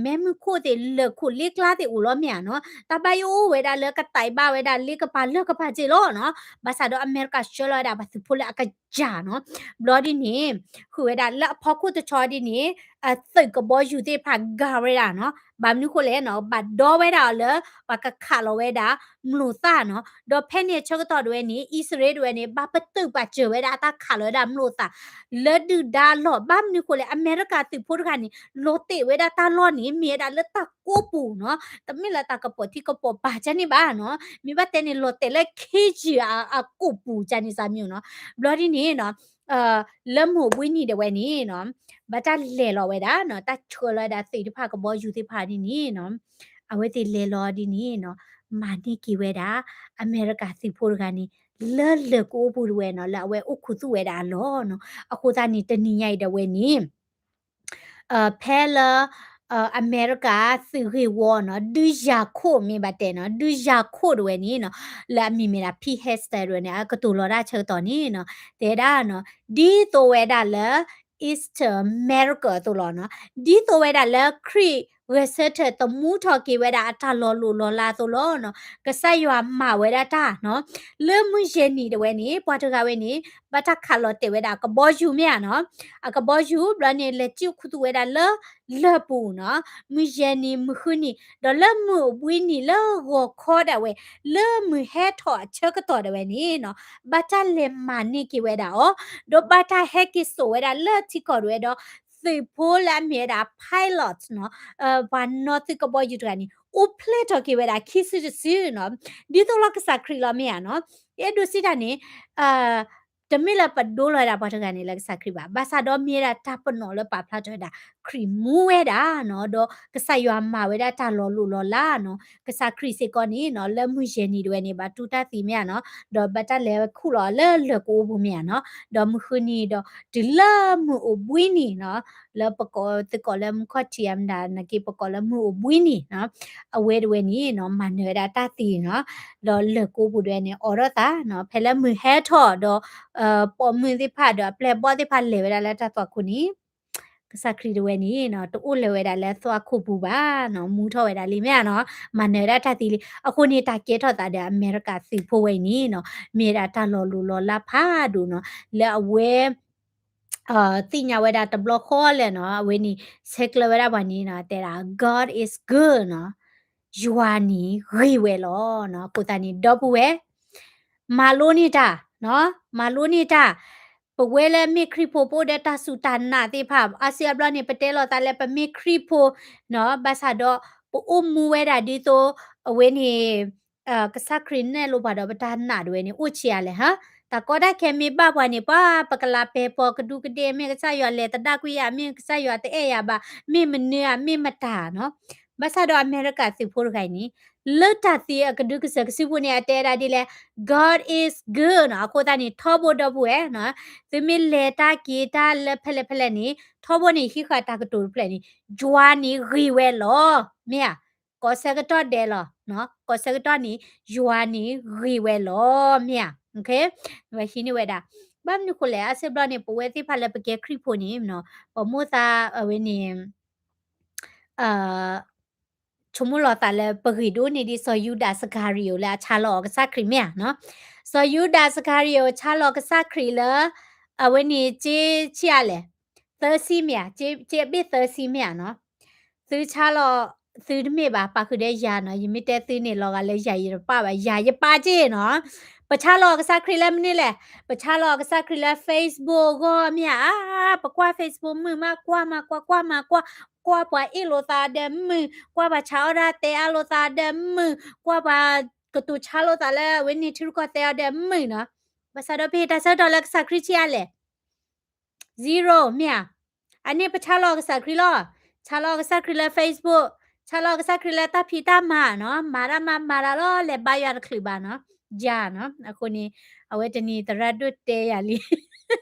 မဲမုၢ်ခိၣ်သ့ၣ် လၢၢ်ခိၣ်လ့ကျါသ့ၣ်အိၣ်လီၤမ့ၢ်ဧါနီၤ, တၢ်ဘၣ်ယိၣ်အိၣ်ဝဲဒၣ်လၢကတဲာ်ဘၣ်ဝဲဒၣ်လ့ကပၤလၢၢ်ကပၤစဲးလီၤနီၤ, ဘၣ်ဆၣ်ဒီးအမဲရကၤဆှၢလီၤဝဲဒၣ်ပှၤသုးဖိလၢအက ကၢ်နီၤ. ဘျီဒ်န့ၣ် ဃုာ်ဝဲဒၣ်လၢအဖီခိၣ်တဆီဒ်န့ၣ် အသုးကဘီယူၤသ့ၣ်တဖၣ်ဂာ်ဝဲဒၣ်နီၤ. ဘၣ်မနုၤဃိလဲၣ်နီၤ, ဘၣ်ဒီဝဲဒၣ်အီၤလၢ ပှၤကခးလီၤဝဲဒၣ် မျိာ်သၣ်နီၤ. ဒီးဖဲန့ၣ်အဆၢကတီၢ်ဒၣ်ဝဲန့ၣ် အံၣ်စရ့လးဒၣ်ဝဲန့ၣ် ဘၣ်ပတုာ်ပာ်စၢၤဝဲဒၣ်အတၢ်ခးလီၤဝဲဒၣ်မျိာ်သၣ် လၢဒုၣ်ဒါအလီၢ်. ဘၣ်မနုၤဃိလဲၣ်, အမဲရကၤသုးဖိတဂၤန့ၣ် လီၤတဲာ်ဝဲဒၣ်တၢ်လီၢ်န့ၣ် မ့ၢ်ဝဲဒၣ်လၢတၢ်ကိးပူၤနီၤ. တမ့ၢ်လၢတၢ်ကပီၤထံကပီၤပၤကန့ၣ်ဘၣ်နီၤ. မ့ၢ်ဘၣ်တဲန့ၣ် လီၤတဲာ်လၢခ့ယုၢ်အကိးပူၤကန့ၣ်စၢ်မ့ၢ်နီၤ. ဘျီဒ်န့ၣ်နီၤ လၢမုၢ်အိၣ်ဘှံးနံၤဒၣ်ဝဲန့ၣ်နီၤ ဘၣ်တၢ်လဲၤလီၤဝဲဒၣ်နီၤ, တၢ်ဆှၢလီၤဝဲဒၣ်သုးတဖၣ်ကဘီယူၤသ့ၣ်တဖၣ်ဒ်န့ၣ်နီၤ, အဝဲသ့ၣ်လဲၤလီၤဒ်န့ၣ်နီၤ, မၤန့ၢ်က့ၤဝဲဒၣ် အမဲရကၤသုးဖိတဂၤန့ၣ် လၢလၢၢ်ကအိပူၤဒၣ်ဝဲနီၤ, လၢအဝဲအိၣ်ခူသူၣ်ဝဲဒၣ်အလီၢ်နီၤ. အဃိသတးန့ၣ် တနံၤညါအံၤဒၣ်ဝဲန့ၣ် ဖဲလၢ အမဲရကၤသုးဂ့ၢ်ဝီနီၤ, ဒုးယၤခိၣ်မ့ၢ်ဘၣ်တဲနီၤ, ဒုးယၤခိၣ်ဒၣ်ဝဲန့ၣ်နီၤ, လၢအမံၤမ့ၢ်ဒၣ် Pete Hegseth ဒၣ်ဝဲန့ၣ် အကတိၤလီၤတၢ်ဆၢကတီၢ်န့ၣ်နီၤ, တဲဒၣ်နီၤ, ဒ်သိးဝဲဒၣ်လၢ Easter miracle အသိးလီၤနီၤ, ဒ်သိးဝဲဒၣ်လၢခရံာ်ဂဲၤဆၢထၢၣ်သမူထီၣ်က့ၤဝဲဒၣ်အတၢ်လီၤလိၢ်လီၤလးအသိးလီၤ. ကစၢ်ယွၤမၤဝဲဒၣ်တၢ်နီၤ, လၢမုၢ်ယဲၢ်နံၤဒၣ်ဝဲန့ၣ် ပှၤတဂၤဝဲန့ၣ် ဘၣ်တၢ်ခးလီၤတဲာ်ဝဲဒၣ်ကဘီယူၤမ့ၢ်ဧါနီၤ, အကဘီယူၤဘျီန့ၣ် လဲၤစံၣ်ခူသူၣ်ဝဲဒၣ်လၢလၢၢ်ပူၤနီၤ, မုၢ်ယဲၢ်နံၤ မုၢ်ဃုနံၤ ဒီးလၢမုၢ်အိၣ်ဘှံးနံၤလၢဂီၤခီဒၣ်ဝဲ လၢမုၢ်ဟဲထီၣ်အဆၢကတီၢ်ဒၣ်ဝဲန့ၣ်နီၤ, ဘၣ်တၢ်လဲၤမၤန့ၢ်က့ၤဝဲဒၣ်အီၤ, ဒီးဘၣ်တၢ်ဟဲက့ၤစိာ်ဝဲဒၣ်လၢထံကီၢ်ဒၣ်ဝဲဒီး သုးဖိလၢအမ့ၢ်ဝဲဒၣ် pilot နီၤ, ပှၤနီၣ်သုးကဘီယူၤတဂၤန့ၣ် အိၣ်ဖျဲၣ်ထီၣ်က့ၤဝဲဒၣ်ခံစုတစုနီၤ, ဒ်သိးလီၤကစၢ်ခရံာ်လီၤမ့ၢ်ဧါနီၤ, အဲၣ်ဒိးစံးတၢ်န့ၣ် တမ့ၢ်လၢပဒိလီၤဝဲဒၣ်ပှၤတဂၤန့ၣ်လၢကစၢ်ခရံာ်ဘၣ်, ဘၣ်ဆၣ်ဒီးမ့ၢ်ဝဲဒၣ်တၢ်ပနီၣ်လၢပာ်ဖျါထီၣ်ဝဲဒၣ် ခရံာ်မူဝဲဒၣ်နီၤ, ဒီးကစၢ်ယွၤမၤဝဲဒၣ်တၢ်လီၤလိၢ်လီၤလးနီၤ, ကစၢ်ခရံာ်စ့ၢ်ကီးန့ၣ်နီၤ လၢမုၢ်ယဲၢ်နံၤဒၣ်ဝဲန့ၣ် ဘၣ်တူၢ်တၢ်သံမ့ၢ်ဧါနီၤ, ဒီးဘၣ်တၢ်လဲၤဝဲခူၣ်လီၤလၢလၢၢ်ကအိပူၤမ့ၢ်ဧါနီၤ, ဒီးမုၢ်ဃုနံၤဒီး တုၤလၢမုၢ်အိၣ်ဘှံးနံၤနီၤ, လၢပကိးသုးကိးလၢမုၢ်ခီၣ်ထံးအမတၤနာ်က့ ပကိးလၢမုၢ်အိၣ်ဘှံးနံၤနီၤ, အဝဲဒၣ်ဝဲန့ၣ်နီၤ မၤနၢၤဝဲဒၣ်တၢ်သံနီၤ, ဒီးလၢၢ်ကအိပူၤဒၣ်ဝဲန့ၣ် အိးထီၣ်သးနီၤ, ဖဲလၢမုၢ်ဟဲထီၣ်ဒီး ပိာ်မုၣ်သ့ၣ်တဖၣ်ဒီးအပျဲၢ်အဘီၣ်သ့ၣ်တဖၣ်လဲၤဝဲဒၣ်လၢတၢ်သွၣ်ခိၣ်န့ၣ် ကစၢ်ခရံာ်ဒၣ်ဝဲန့ၣ်နီၤ တအိၣ်လၢၤဝဲဒၣ်လၢသွၣ်ခိၣ်ပူၤဘၣ်နီၤ, မူထီၣ်ဝဲဒၣ်လံမ့ၢ်ဧါနီၤ, မၤနၢၤဝဲဒၣ်တၢ်သံလံ. အဃိန့ၣ် တၢ်ကဲထီၣ်သးဒီးအမဲရကၤသုးဖိဝဲအံၤန့ၣ်နီၤ မ့ၢ်ဒၣ်တၢ်လီၤလိၢ်လီၤလးဖးဒိၣ်နီၤ, လၢအဝဲ သ့ၣ်ညါဝဲဒၣ်တဘျီဃီလဲၣ်နီၤ, အဝဲန့ၣ် ဆဲးကျၢဝဲဒၣ်ပှၤန့ၣ်နီၤ တဲဒၣ် God is good နီၤ, ယွၤန့ၣ်ဂ့ၤဝဲလီၤနီၤ. အဃိသတးန့ၣ် ဒီပုၢ်ဝဲၢ် မၤလိန့ၢ်တၢ်နီၤ, မၤလိန့ၢ်တၢ်, ပဝဲလၢမ့ၢ်ခရံာ်ဖိ ပအိၣ်ဒီးတၢ်စူၢ်တၢ်နာ်သ့ၣ်တဖၣ် အါစုအါဘျီန့ၣ် ပတဲလိာ်သးလၢပမ့ၢ်ခရံာ်ဖိနီၤ, ဘၣ်ဆၣ်ဒီး ပအိၣ်မူဝဲဒၣ်ဒ်သိး အဝဲန့ၣ် ကစၢ်ခရံာ်နဲၣ်လိပှၤဒီးပတၢ်နာ်ဒၣ်ဝဲန့ၣ် အိၣ်ဆံးအါလဲၣ်ဟါ, တၢ်ကီတၢ်ခဲမ့ၢ်ဘၣ်ပှၤန့ၣ် ပှၤပကလးပဲာ်ပီၤကဒူးကဒ့ၣ် မ့ၢ်ကစၢ်ယွၤလဲၤသဒၣ်ကွံာ်ယၤ မ့ၢ်ကစၢ်ယွၤတအဲၣ်ယၤဘၣ် မ့ၢ်မနုၤဧါ မ့ၢ်မတၤနီၤ, ဘၣ်ဆၣ်ဒီးအမဲရကၤသုးဖိတဂၤအံၤန့ၣ် လၢတၢ်သံအကဒုကစၢၢ်ကစုပူၤန့ၣ် အတဲဒၣ်ဒ်လဲၣ်, God is good နီၤ, အဃိသတးန့ၣ် ထီဘိဒီပုၢ်ဝဲၢ်နီၤ, သုမ့ၢ်လဲၤတၢ်က့ၤတၢ်လၢဖဲလဲၣ်ဖဲလဲၣ်န့ၣ် ထီဘိန့ၣ် ဟံးဃာ်တၢ်ကတိၤတဖျၢၣ်န့ၣ် ယွၤန့ၣ်ဂ့ၤဝဲလီၤ, မ့ၢ်ဧါ, ကိးဆၢကတီၢ်ဒဲးလီၤ, ကိးဆၢကတီၢ်န့ၣ် ယွၤန့ၣ်ဂ့ၤဝဲလီၤ, မ့ၢ်ဧါ, ဝဲဟံးန့ၢ်ဝဲဒၣ်, ဘၣ်မနုၤဃိလဲၣ် အါစုဘျီန့ၣ် ပဝဲသ့ၣ်တဖၣ်လၢပကဲခရံာ်ဖိန့ၣ်နီၤ, ပမိၢ်သးအဝဲန့ၣ် ဆိကမိၣ်လီၤသးလၢပဂ့ၤဒိၣ်န့ၢ်ဒံး စီၤယူဒၤစကၤရံၤဧိၤ လၢအဆါလီၤအီၤကစၢ်ခရံာ်မ့ၢ်ဧါနီၤ, စီၤယူဒၤစကၤရံၤဧိၤ ဆါလီၤကစၢ်ခရံာ်လၢ အဝဲန့ၣ် က့ဆံးအါလဲၣ်, သၢဆံမ့ၢ်ဧါ, က့အဘ့ၣ်သၢဆံမ့ၢ်ဧါနီၤ, သုဆါလီၤ, သုတမ့ၢ်ဘၣ် ပာ်ဃုာ်ဒီးယၤနီၤ, ယမ့ၢ်တဲသုန့ၣ်လီၤဂာ်လၢယၤ ယတပာ်ဘၣ် ယၤ ယပာ်က့နီၤ, ပဆါလီၤကစၢ်ခရံာ်လၢမနုၤလဲၣ်, ပဆါလီၤကစၢ်ခရံာ်လၢ Facebook အဂီၢ်မ့ၢ်ဧါ, ပကွၢ် Facebook မုာ်မး ကွၢ်မး ကွၢ် ကွၢ်မး ကွၢ် ကွၢ်ပှၤအ့ၣ်လိာ်သးဒီးမုာ်, ကွၢ်ပှၤဆးအီၣ်တၢ်တဲအါလိာ်သးဒီးမုာ်, ကွၢ်ပှၤကတိၤဆါလိာ်သးလၢအဝဲန့ၣ်ထံရူၢ်ကီၢ်သဲးအီၤဒီးမုာ်နီၤ, ဘၣ်ဆၣ်ဒီးပဟ့ၣ်တၢ်ဆၢကတီၢ်လၢကစၢ်ခရံာ်ဆံးအါလဲၣ်, zero မ့ၢ်ဧါ, အန့ၣ်ပဆါလီၤကစၢ်ခရံာ်လီၤ, ဆါလီၤကစၢ်ခရံာ်လၢ Facebook, ဆါလီၤကစၢ်ခရံာ်လၢတၢ်ဖံးတၢ်မၤနီၤ, မၤတၢ်မၤမၤတၢ်လီၤ လဲၤဘါယွၤတချုးဘၣ်နီၤ, ယၤနီၤ, အဃိန့ၣ် အဝဲတနံၤသရၣ်ဒိၣ်တဲယၤလံ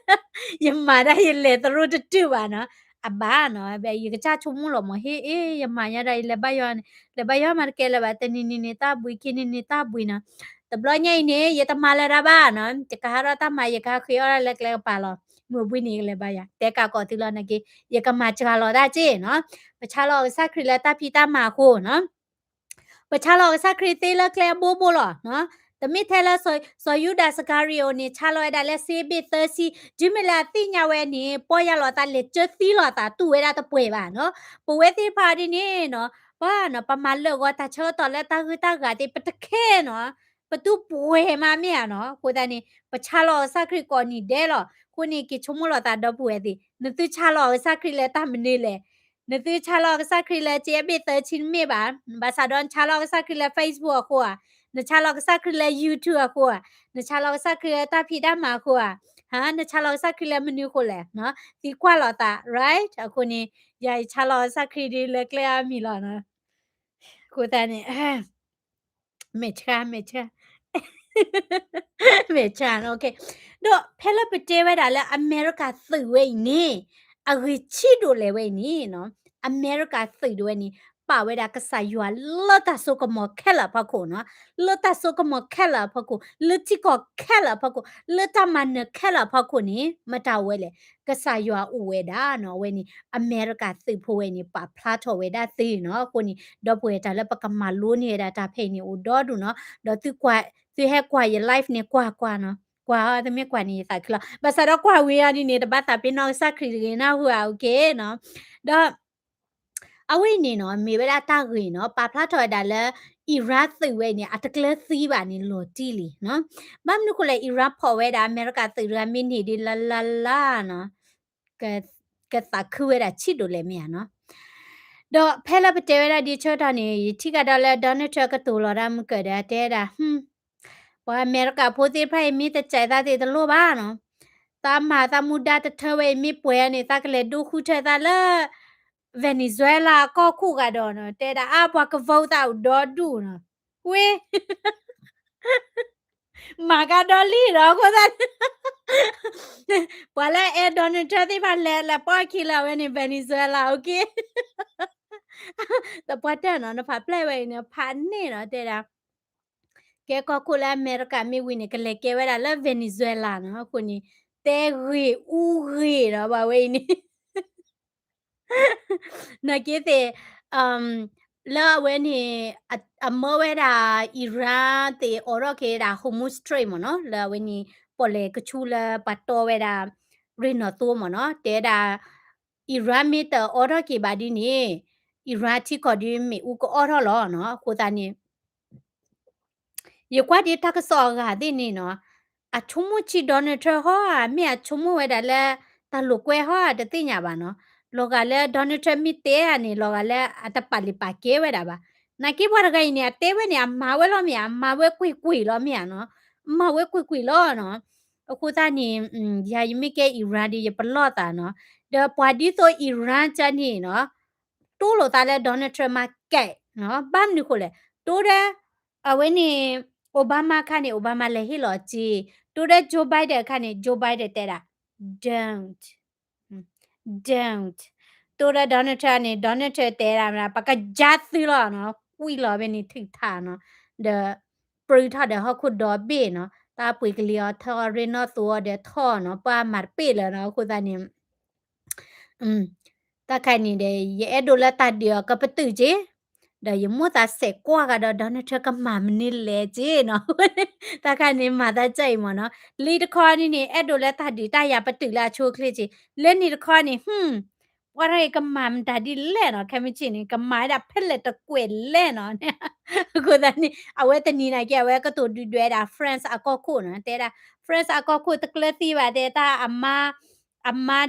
ယမၤတၢ်ယလဲၤသရိာ်တတုာ်ဘၣ်နီၤ, အဘၣ်နီၤ, ယကစၢ်ဆိကမိၣ်လီၤမး ဟ့ၣ် အ့ ယမၤညါဒၣ်ယလဲၤဘါယွၤ, လဲၤဘါယွၤမးတကဲလၢၤဘၣ်, တနံၤနံၤန့ၣ်တၢ်ဘှံး ခံနံၤန့ၣ်တၢ်ဘှံးနီၤ, တဘျီညါအံၤန့ၣ် ယတမၤလၢၤတၢ်ဘၣ်နီၤ, ယကဟးထီၣ်တၢ်မၤ ယကဟးဃ့အီၣ်ဒၣ်လၢကျဲကပၤလီၤ, မုၢ်ဘှံးနံၤကလဲၤဘါယွၤ, တဲကးကိးသုလီၤနာ်က့, ယကမၤစှၤလီၤတၢ်က့နီၤ, ပဆါလီၤကစၢ်ခရံာ်လၢတၢ်ဖံးတၢ်မၤအဃိနီၤ ပဆါလီၤကစၢ်ခရံာ်သ့လၢကျဲအဘိဘိလီၤနီၤ, တမ့ၢ်ထဲလၢ စီၤယူဒၤစကၤရံၤဧိၤန့ၣ် ဆါလီၤဝဲဒၣ်လၢစ့ဘ့ၣ်သၢဆံ, တုၤမ့ၢ်လၢအသ့ၣ်ညါဝဲန့ၣ် ပီၢ်ယၢ်လီၤသး လဲၤကၢသံလီၤသး တူၢ်ဝဲဒၣ်တပှဲၤဘၣ်နီၤ. ပဝဲသ့ၣ်တဖၣ်ဒ်န့ၣ်နီၤ ပှၤနီၤ ပမၤလၢာ်ဂီၤတၢ်ဆၢကတီၢ်လၢတၢ်ဂုၤတၢ်ဂၤသ့ၣ် ပတခဲနီၤ, ပတူၢ်ပှဲၤမးမ့ၢ်ဧါနီၤ. အဃိသတးန့ၣ် ပဆါလီၤကစၢ်ခရံာ်ကိးနံၤဒဲးလီၤ. အဃိန့ၣ် က့ၤဆိကမိၣ်လီၤသးဒီပုၢ်ဝဲၢ်သ့ၣ်, နသုဆါလီၤကစၢ်ခရံာ်လၢတၢ်မနုၤလဲၣ်. နသုဆါလီၤကစၢ်ခရံာ်လၢ စ့ဘ့ၣ်သၢဆံ တမ့ၢ်ဘၣ်, ဘၣ်ဆၣ်ဒီးနဆါလီၤကစၢ်ခရံာ်လၢ Facebook အဃိဧါ, နဆါလီၤကစၢ်ခရံာ်လၢ YouTube အဃိဧါ, နဆါလီၤကစၢ်ခရံာ်လၢတၢ်ဖံးတၢ်မၤအဃိဧါ, ဟါ, နဆါလီၤကစၢ်ခရံာ်လၢမနုၤအဃိလဲၣ်, သံကွၢ်လီၤသး, right? အဃိန့ၣ် ယၤယဆါလီၤကစၢ်ခရံာ်ဒ်လၢကျဲအါမံၤလီၤနီၤ. အဃိသတးန့ၣ် မဲာ်ဆှး မဲာ်ဆှး မဲာ်ဆှးနီၤ, ဒီးဖဲလၢပတဲဝဲဒၣ်လၢအမဲရကၤသုးဝဲအံၤန့ၣ် အဂ့ၢ်ဆံးဒိၣ်လဲၣ်ဝဲအံၤန့ၣ်နီၤ, အမဲရကၤသုးဒၣ်ဝဲန့ၣ် ပာ်ဝဲဒၣ်ကစၢ်ယွၤလၢတၢ်စိကမီၤခဲလၢာ်အဖီခိၣ်နီၤ, လၢတၢ်စိကမီၤခဲလၢာ်အဖီခိၣ်, လၢထံကီၢ်ခဲလၢာ်အဖီခိၣ်, လၢတၢ်မၤနၢၤခဲလၢာ်အဖီခိၣ်န့ၣ် မတၤအိၣ်ဝဲလဲၣ်, ကစၢ်ယွၤအိၣ်ဝဲဒၣ်နီၤ. အဝဲန့ၣ် အမဲရကၤသုးဖိဝဲန့ၣ် ပာ်ဖျါထီၣ်ဝဲဒၣ်သ့နီၤ. အဃိန့ၣ် ဒီပုၢ်ဝဲၢ်တၢ်လၢပကမၤလိန့ၢ်ဝဲဒၣ်တၢ်ဖဲအံၤန့ၣ် အိၣ်ဒီဒူၣ်နီၤ. ဒီးသုကွၢ်, သုဟဲကွၢ်ယ live န့ၣ် ကွၢ်ကွၢ်နီၤ, ကွၢ်အီၤ တမ့ၢ်ကွၢ်န့ၣ်ယသးခုလီၤ. ဘၣ်ဆၣ်ဒီးကွၢ်ဝံၤအီၤဒ်န့ၣ် တဘၣ်သးပ့ၤနီၣ်ကစၢ်ခရံာ်တဂ့ၤနၢ်ဟူဧါ, okay နီၤ. ဒီး အဝဲအံၤန့ၣ်နီၤ မ့ၢ်ဝဲဒၣ်တၢ်ဂ့ၢ်နီၤ, ပာ်ဖျါထီၣ်ဝဲဒၣ်လၢ Iran သုးဝဲအံၤန့ၣ် အတကျၢၤသံဘၣ်န့ၣ် လီၤတံၢ်လံနီၤ. ဘၣ်မနုၤဃိလဲၣ် Iran ဖီၣ်ဝဲဒၣ်အမဲရကၤသုးတဂၤမ့ၢ်န့ၢ်ဒ်လၢလၢလၢနီၤ, ကသးခုဝဲဒၣ်ဆံးဒိၣ်လဲၣ်မ့ၢ်ဧါနီၤ. ဒီးဖဲလၢပတဲဝဲဒၣ်ဒ်ဆၢကတီၢ်န့ၣ် ယထံၣ်ကဒီးလၢ Donald Trump ကတိၤလီၤဒၣ်မုၢ်ကၢၢ်ဒီး တဲဒၣ် ပှၤအမဲရကၤဖိသ့ၣ်တဖၣ်အံၤ မ့ၢ်တစဲးသးသ့ၣ်တလိၣ်ဘၣ်နီၤ, သးမၤသးမူဒါတထၢဝဲအံၤ မ့ၢ်ပှဲၤန့ၣ် သးကလဲၤဒိဃုထၢသးလၢ Venezuela အကီၢ်ခိၣ်ဂၤဒီးနီၤ, တဲဒၣ်အါပှၤကဝီၤသးအိၣ်ဒီဒူၣ်နီၤ, ဝ့ မၤကဒီလံဒီး အဃိသတး ပှၤလၢအအဲၣ် Donald Trump သ့ၣ်တဖၣ်လဲၤ လဲၤပိာ်ခံလၢအဝဲန့ၣ် Venezuela, okay. ဒီးပှၤတဲနီၤ နဖးဖျဲၣ်ဝဲအံၤန့ၣ် ဖးန့ၢ်နီၤ တဲဒၣ် ကဲကီၢ်ခိၣ်လၢအမဲရကၤမ့ၢ်ဝံၤန့ၣ် ကလဲၤကဲဝဲဒၣ်လၢ Venezuela နီၤ, အဃိန့ၣ် တဲဂ့ၤအူဂ့ၤဒီး ပှၤဝဲအံၤန့ၣ် နာ်က့သ့ၣ် လၢအဝဲန့ၣ် အမၢဝဲဒၣ် Iran သ့ၣ်အိးထီၣ်က့ၤဝဲဒၣ် Hormuz Strait မ့ၢ်နီၤ, လၢအဝဲန့ၣ် ပီၣ်လဲၣ်ကဆူလၢပှၤတီဝဲဒၣ် ရ့ၣ်နီၣ်သိမ့ၢ်နီၤ, တဲဒၣ် Iran မ့ၢ်တအိးထီၣ်က့ၤဘၣ်ဒ်န့ၣ် Iran ထံကီၢ်ဒ်မ့ၣ်အူကအိးထီၣ်လီၤနီၤ, အဃိသတးန့ၣ် ယကွၢ်ဒ်တၢ်ကစီၣ်အဂၤသ့ၣ်န့ၣ်နီၤ, အဆိကမိၣ်ဆံး Donald Trump ဟီဧါ, မ့ၢ်အဆိကမိၣ်ဝဲဒၣ်လၢ တၢ်လိာ်ကွဲဟီဧါ တသ့ၣ်ညါဘၣ်နီၤ, လီၤဂာ်လၢ Donald Trump မ့ၢ်တဲဧါန့ၣ် လီၤဂာ်လၢအတပာ်လုၢ်ပာ်ကဲဝဲဒၣ်ဘၣ်, နာ်က့ပှၤတဂၤအံၤန့ၣ် အတဲဝဲန့ၣ် အမၤဝဲလီၤမ့ၢ်ဧါ, အမၤဝဲကွ့ၢ်ကွ့ၢ်လီၤမ့ၢ်ဧါနီၤ, အမၤဝဲကွ့ၢ်ကွ့ၢ်လီၤနီၤ, အဃိသတးန့ၣ် ယၤယမ့ၢ်ကဲ Iran ဒီး ယပလီၢ်သးနီၤ, ဒီးပှၤဒ်သိး Iran ကန့ၣ်နီၤ တိလိာ်သးလၢ Donald Trump မၤကဲးနီၤ, ဘၣ်မနုၤဃိလဲၣ်, တိဒီး အဝဲန့ၣ် Obama အခါန့ၣ် Obama လဲၤဟ့ၣ်လီၤစ့, တိဒီး Joe Biden အခါန့ၣ် Joe Biden တဲဒၣ် don't, don't, တိဒီး Donald Trump န့ၣ် Donald Trump တဲဒၣ် ပကယါသုလီၤနီၤ, ကွံာ်လီၤဖဲန့ၣ် ထုးထးနီၤ, ဒီး ပြူထီၣ်ဒီးဟီၣ်ခိၣ်ဒီဘ့ၣ်နီၤ, တၢ်ပှ့ၤကလံၤအီၤထီၣ် ရ့ၣ်နီၣ်သိအီၤဒီးထီၣ်နီၤ, ပှၤမၤတပ့ၢ်လၢၤနီၤ, အဃိသတးန့ၣ် တၢ်ခါန့ၣ်ဒီး ယအဲၣ်ဒိးလၢတၢ်ဒုးအီၤကပတုာ်က့, ဒီးယမိၣ်သးစဲးကွၢ်ကဒီး Donald Trump ကမၤမနုၤလဲၣ်က့နီၤ, တၢ်ခါန့ၣ်မၤသးဒ်အံၤမ့ၢ်နီၤ, လံတခီန့ၣ်န့ၣ် အဲၣ်ဒိးလၢတၢ်ဒုးတၢ်ယၤပတုာ်လၢအဆိအချ့က့, လၢန့ၣ်တခီန့ၣ် ဟွံၣ် ပှၤတဂၤအံၤကမၤမတၤဒ်လဲၣ်နီၤ, ခဲမုၢ်ဆ့ၣ်န့ၣ် ကမၤဝဲဒၣ်ဖဲလဲၣ်တကွဲးလဲၣ်နီၤ, အဃိသတးန့ၣ် အဝဲတနံၤနာ်က့ အဝဲကတိၤဒုၣ်ဒွဲၣ်ဒၣ် France အကီၢ်ခိၣ်နီၤ, တဲဒၣ် France အကီၢ်ခိၣ်တကျၢၤသံဘၣ် တဲတၢ်အမါ အမါ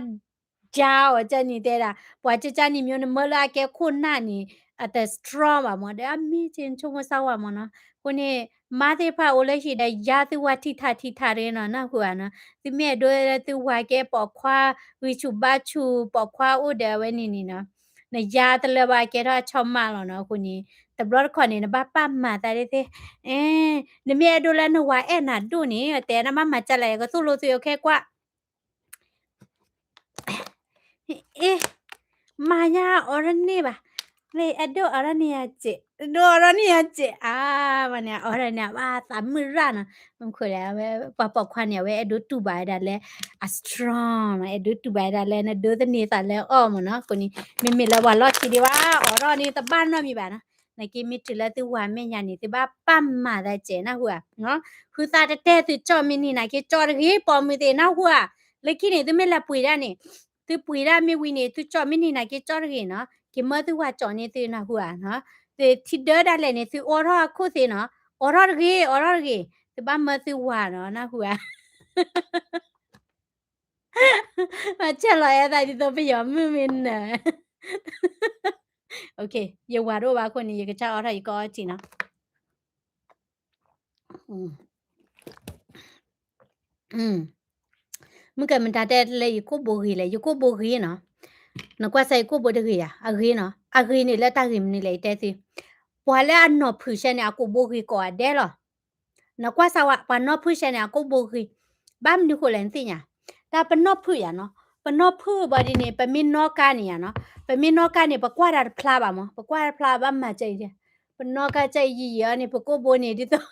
ယါအီၤကန့ၣ် တဲဒၣ် ပှၤကကန့ၣ် မ့ၢ်နမၢလၢအကဲခိၣ်နၢ်န့ၣ် အတ strong ဘၣ်မ့ၢ် ဒီးအမ့ၢ်က့ နဆိကမိၣ်စၢ်ဝါမ့ၢ်နီၤ, အဃိန့ၣ် မါသ့ၣ်တဖၣ်အိၣ်လၢဟံၣ်ဒီး ယါသုဝၤထံထးထံထးတဂ့ၤနီၤ, နၢ်ဟူဧါနီၤ, သုမ့ၢ်အဲၣ်ဒိးလၢသုဝၤကဲပိာ်ခွါ ဂံၢ်ဆူၣ်ဘါဆူၣ် ပိာ်ခွါအိၣ်ဒီးအဝဲန့ၣ်န့ၣ်နီၤ, နယါတလၢဘၣ်ကဲထီၣ်အဆီၣ်မးလီၤနီၤ, အဃိန့ၣ် တဘျီတခီၣ်န့ၣ် နဘၣ်ပာ်မၤသးဒ်သ့, အဲ နမ့ၢ်အဲၣ်ဒိးလၢနဝၤအဲၣ်နၤဒိၣ်န့ၣ် တဲနမ့ၢ်မၤကလဲၣ် ကသိၣ်လိသုအခဲကွၢ် အ့ မၤညါအီၤရန့ၢ်ဘၣ်, လၢအဲၣ်ဒိးအီၤရန့ၢ်ယၤစဲး, အဲၣ်ဒိးအီၤရန့ၢ်ယၤစဲး, အါ မၤန့ၣ် အီၤရန့ၢ်ဘၣ်သးမုၢ်ရၣ်နီၤ, မ့ၢ်ခိၣ်လဲၣ် အဝဲ ပှၤပိာ်ခွါန့ၣ် အဝဲအဲၣ်ဒိးတူၢ်ဘၣ်ဝဲဒၣ်လၢ အ strong နီၤ, အဲၣ်ဒိးတူၢ်ဘၣ်ဝဲဒၣ်လၢနဒိးသန့ၤသးလၢအီၤမ့ၢ်နီၤ, အဃိန့ၣ် မ့မ့ၢ်လၢပှၤလီၢ်ခံဒံးဘၣ် အီၤထီၣ်န့ၣ် တဘၣ်နီတမံၤဘၣ်နီၤ, နာ်က့မ့ၢ်တုၤလၢသုဝၤမဲာ်ညါန့ၣ် သုဘၣ်ပာ်မၤသးစဲး နၢ်ဟူဧါ. ဃုသးတတဲ သုကၠီၣ်မ့ၢ်နံၤနာ်က့ ကၠီၣ်တဂ့ၤ ပိာ်မုၣ်သ့ၣ် နၢ်ဟူဧါ. လၢခံန့ၣ် သုမ့ၢ်လဲၤပှ့ၤဒၣ်န့ၣ် သုပှ့ၤဒၣ်မ့ၢ်ဝံၤန့ၣ် သုကၠီၣ်မ့ၢ်နံၤနာ်က့ ကၠီၣ်တဂ့ၤနီၤ. က့ၤမၢသုဝၤကၠီၣ်န့ၢ်သု နၢ်ဟူဧါ. သုထံဒၢဒၣ်လဲာ်န့ၣ် သုအိးထီၣ်အခိၣ်သ့နီၤ. အိးထီၣ်တဂ့ၤ အိးထီၣ်တဂ့ၤ သုဘၣ်မၢသုဝၤနီၤ နၢ်ဟူဧါ. မၤဆဲးလီၤအဲၣ်သးဒ်သိးပယီၤမုၣ်မ့ၢ်နၢၤ. ယဝၤတအိၣ်ဘၣ်အဃိန့ၣ် ယကစၢ်အိးထီၣ်ယကအီထံနီၤ. မုၢ်ကဲမတၤတဲလၢယကိၣ်ဘိဂ့ၤလဲၣ်, ယကိၣ်ဘိဂ့ၤနီၤ. နကွၢ်စၢ်ယကိၣ်ဘိတဂ့ၤယၤ, အဂ့ၤနီၤ, အဂ့ၤန့ၣ်လၢတၢ်ဂ့ၤမနုၤလဲၣ် ယတဲသု. ပှၤလၢအနီၢ်ဖုၣ်ဆဲန့ၣ် အကိၣ်ဘိဂ့ၤကိးဂၤဒဲးလီၤ. နကွၢ်စၢ်ဝဲ ပှၤနီၢ်ဖုၣ်ဆဲန့ၣ် အကိၣ်ဘိဂ့ၤ. ဘၣ်မနုၤဃိလဲၣ်နသ့ၣ်ညါ, တၢ်ပနီၢ်ဖုၣ်ယၤနီၤ, ပနီၢ်ဖုၣ်ဘၣ်ဒ်န့ၣ် ပမ့ၢ်နီၣ်ကါန့ၣ်ယၤနီၤ, ပမ့ၢ်နီၣ်ကါန့ၣ် ပကွၢ်တၢ်တဖျါဘၣ်မး, ပကွၢ်တၢ်တဖျါဘၣ်မၤစၢၤအံၤ, ပနီၣ်ကါစၢ်ယံာ်ယံာ်အီၤန့ၣ် ပကိၣ်ဘိန့ၣ်ဒ်သိး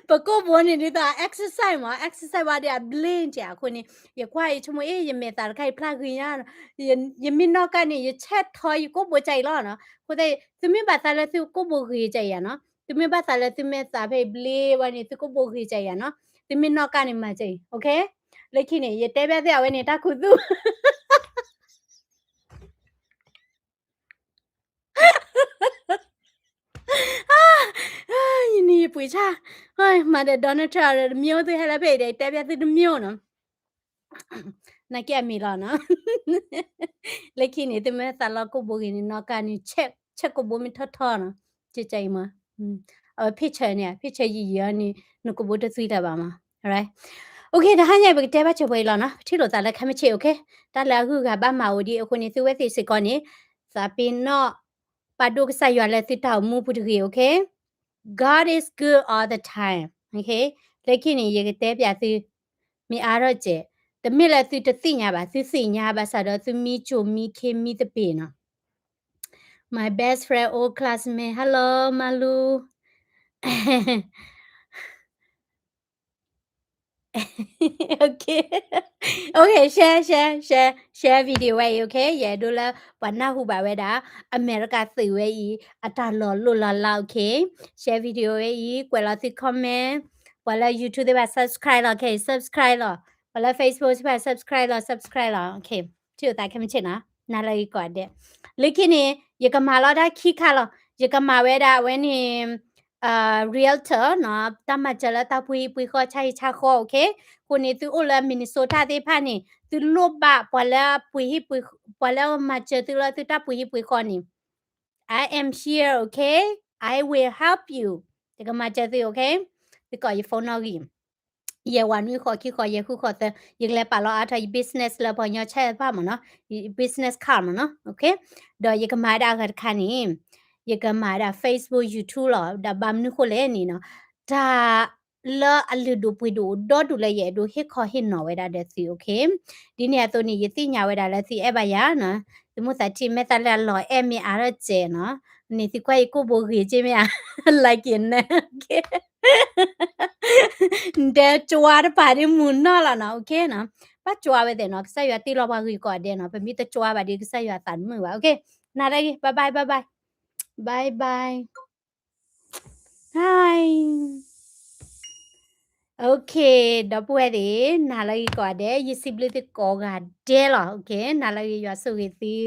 ပကိၣ်ဘိန့ၣ်ဒ်သိး exercise မး, exercise ဝဲဒၣ်အဘျ့တၢ်အဃိန့ၣ် ယကွၢ်ယဆိကမိၣ် အ့ ယမဲာ်သၣ်တခါအံၤဖျါဂ့ၤညါ, ယမ့ၢ်နီၣ်ကါန့ၣ် ယဆဲးထီၣ်ယကိၣ်ဘိစၢ်အံၤလီၤနီၤ. အဃိသတး သုမ့ၢ်ဘၣ်သးလၢသုကိၣ်ဘိဂ့ၤစၢ်အံၤယၤနီၤ, သုမ့ၢ်ဘၣ်သးလၢသုမဲာ်သၣ်ဖဲအံၤဘျ့ဝဲန့ၣ် သုကိၣ်ဘိဂ့ၤစၢ်အံၤယၤနီၤ, သုမ့ၢ်နီၣ်ကါန့ၣ်မၤစၢ်အံၤ, okay? လၢခံန့ၣ် ယတဲဘၣ်သုအဝဲန့ၣ် တၢ်ခူသူၣ် ယနံၤယပှ့ၤဆၣ်, မၤဒီး Donald Trump တမံၤသုဟဲလၢဖဲအံၤဒီး ယတဲဘၣ်သုတမံၤနီၤ. နာ်က့အမ့ၢ်လီၤနီၤ. လၢခံန့ၣ် သုမ့ၢ်သးလီကိၣ်ဘိဂ့ၤန့ၣ် နီၣ်ကါန့ၣ် ဆဲးကိၣ်ဘိမ့ၢ်ထီၣ်ထီၣ်နီၤ, ကကအံၤမး, အဝဲ picture န့ၣ် picture ယံာ်ယံာ်အီၤန့ၣ် နကိၣ်ဘိတသွံတၢ်ဘၣ်မး, alright. Okay တဟါညါ ပကတဲဘၣ်စၢၤပှဲၤအံၤလီၤနီၤ, ပထံၣ်လိာ်သးလၢခဲမုၢ်ဆ့ၣ် okay, တၢ်လၢအဂုၤအဂၤဘၣ်မၤအိၣ်ဒံးအဃိန့ၣ် သုဝဲသ့ၣ်စ့ၢ်ကီးန့ၣ် သးပ့ၤနီၣ် ပာ်ဒိၣ်ကစၢ်ယွၤလၢသုတၢ်အိၣ်မူပူၤတဂ့ၤ, okay? God is good all the time, okay? လၢခံန့ၣ် ယကတဲပျးသု မ့ၢ်အါထီၣ်စဲး, တမ့ၢ်လၢသုတသ့ၣ်ညါဘၣ်, သုသ့ၣ်ညါဘၣ်ဆၣ်ဒီးသုမံဆိမံခ့မံသပ့ၤနီၤ. My best friend old classmate, hello မၤလူ Okay, okay, share, share, share, share video ဝဲအံၤ, okay? ယအဲၣ်ဒိးလၢပှၤနၢ်ဟူဘၣ်ဝဲဒၣ် အမဲရကၤသုးဝဲအံၤ အတၢ်လီၤလိၢ်လီၤလး, okay? Share video ဝဲအံၤ, ကွဲးလီၤသု comment, ပှၤလၢ YouTube သ့ၣ်တဖၣ် subscribe လီၤ, okay? Subscribe လီၤ, ပှၤလၢ Facebook သ့ၣ်တဖၣ် subscribe လီၤ, subscribe လီၤ, okay? ထံၣ်လိာ်သးခဲမုၢ်ဆ့ၣ်နီၤ, နၤလၢဂ့ၤကိးဂၤဒဲး. လၢခံန့ၣ် ယကမၤလီၤတၢ်ခံခါလီၤ, ယကမၤဝဲဒၣ်အဝဲန့ၣ် realtor နီၤ, တၢ်မၤစၢၤလၢတၢ်ပှ့ၤဟံၣ်ပှ့ၤဃီ ဆါဟံၣ်ဆါဃီ, okay? အဃိန့ၣ် သုအိၣ်လၢ Minnesota သ့ၣ်တဖၣ်န့ၣ် သုလိၣ်ဘၣ်ပှၤလၢပှ့ၤဟံၣ်ပှ့ၤ, ပှၤလၢမၤစၢၤသုလၢသုတၢ်ပှ့ၤဟံၣ်ပှ့ၤဃီန့ၣ် I am here, okay? I will help you. ယကမၤစၢၤသု, okay? သုကိးယ phone နီၣ်ဂံၢ်, ယဲၢ်ဝးနွံဃီခံဃီ ယဲၢ်ဃုဃီသၢ, ယကလဲၤပာ်လီၤအါထီၣ်ယ business လၢပှၤကညီဆဲးတဖၣ်မ့ၢ်နီၤ, business card မ့ၢ်နီၤ, okay? ဒီးယကမၤဝဲဒၣ်အဂၤတခါန့ၣ်, ယကမၤဝဲဒၣ် Facebook, YouTube လီၤ, ဒီးဘၣ်မနုၤဃိလဲၣ်န့ၣ်နီၤ, တၢ် လၢအလုၢ်ဒိၣ်ပှ့ၤဒိၣ်အိၣ်ဒီဒူၣ်လၢယအဲၣ်ဒိးဟ့ၣ်ခီဟ့ၣ်နီၤဝဲဒၣ်ဒီးသု, okay? ဒ်န့ၣ်အသိးန့ၣ် ယသ့ၣ်ညါဝဲဒၣ်လၢသုအဲၣ်ဘၣ်ယၤနီၤ, သုမိၣ်သးထံၣ်မဲာ်သးလၢအလီၤအဲၣ်မ့ၢ်အါထီၣ်စဲးနီၤ, န့ၣ်သုကွၢ်ယကိၣ်ဘိဂ့ၤက့မ့ၢ်ဧါ, like it န့ၣ်, okay? နတဲကွၢ်တပၤဒ်မုၢ်နီၢ်လီၤနီၤ, okay နီၤ, ဘၣ်ကွၢ်ဝဲသ့ၣ်နီၤ, ကစၢ်ယွၤတ့လီၤပှၤဂ့ၤကိးဂၤဒဲးနီၤ, ပမ့ၢ်တကွၢ်ဘၣ်ဒီးကစၢ်ယွၤသးတမုာ်ဘၣ်, okay? နၤလၢဂ့ၤ, bye bye, bye bye, bye bye. Hi. Okay, ဒီပုၢ်ဝဲၢ်သ့ၣ်, နၤလၢဂ့ၤကိးဂၤဒဲး, ယစံးဘျုးသုကိးဂၤဒဲးလီၤ, okay, နၤလၢဂ့ၤ ယွၤဆိၣ်ဂ့ၤသု.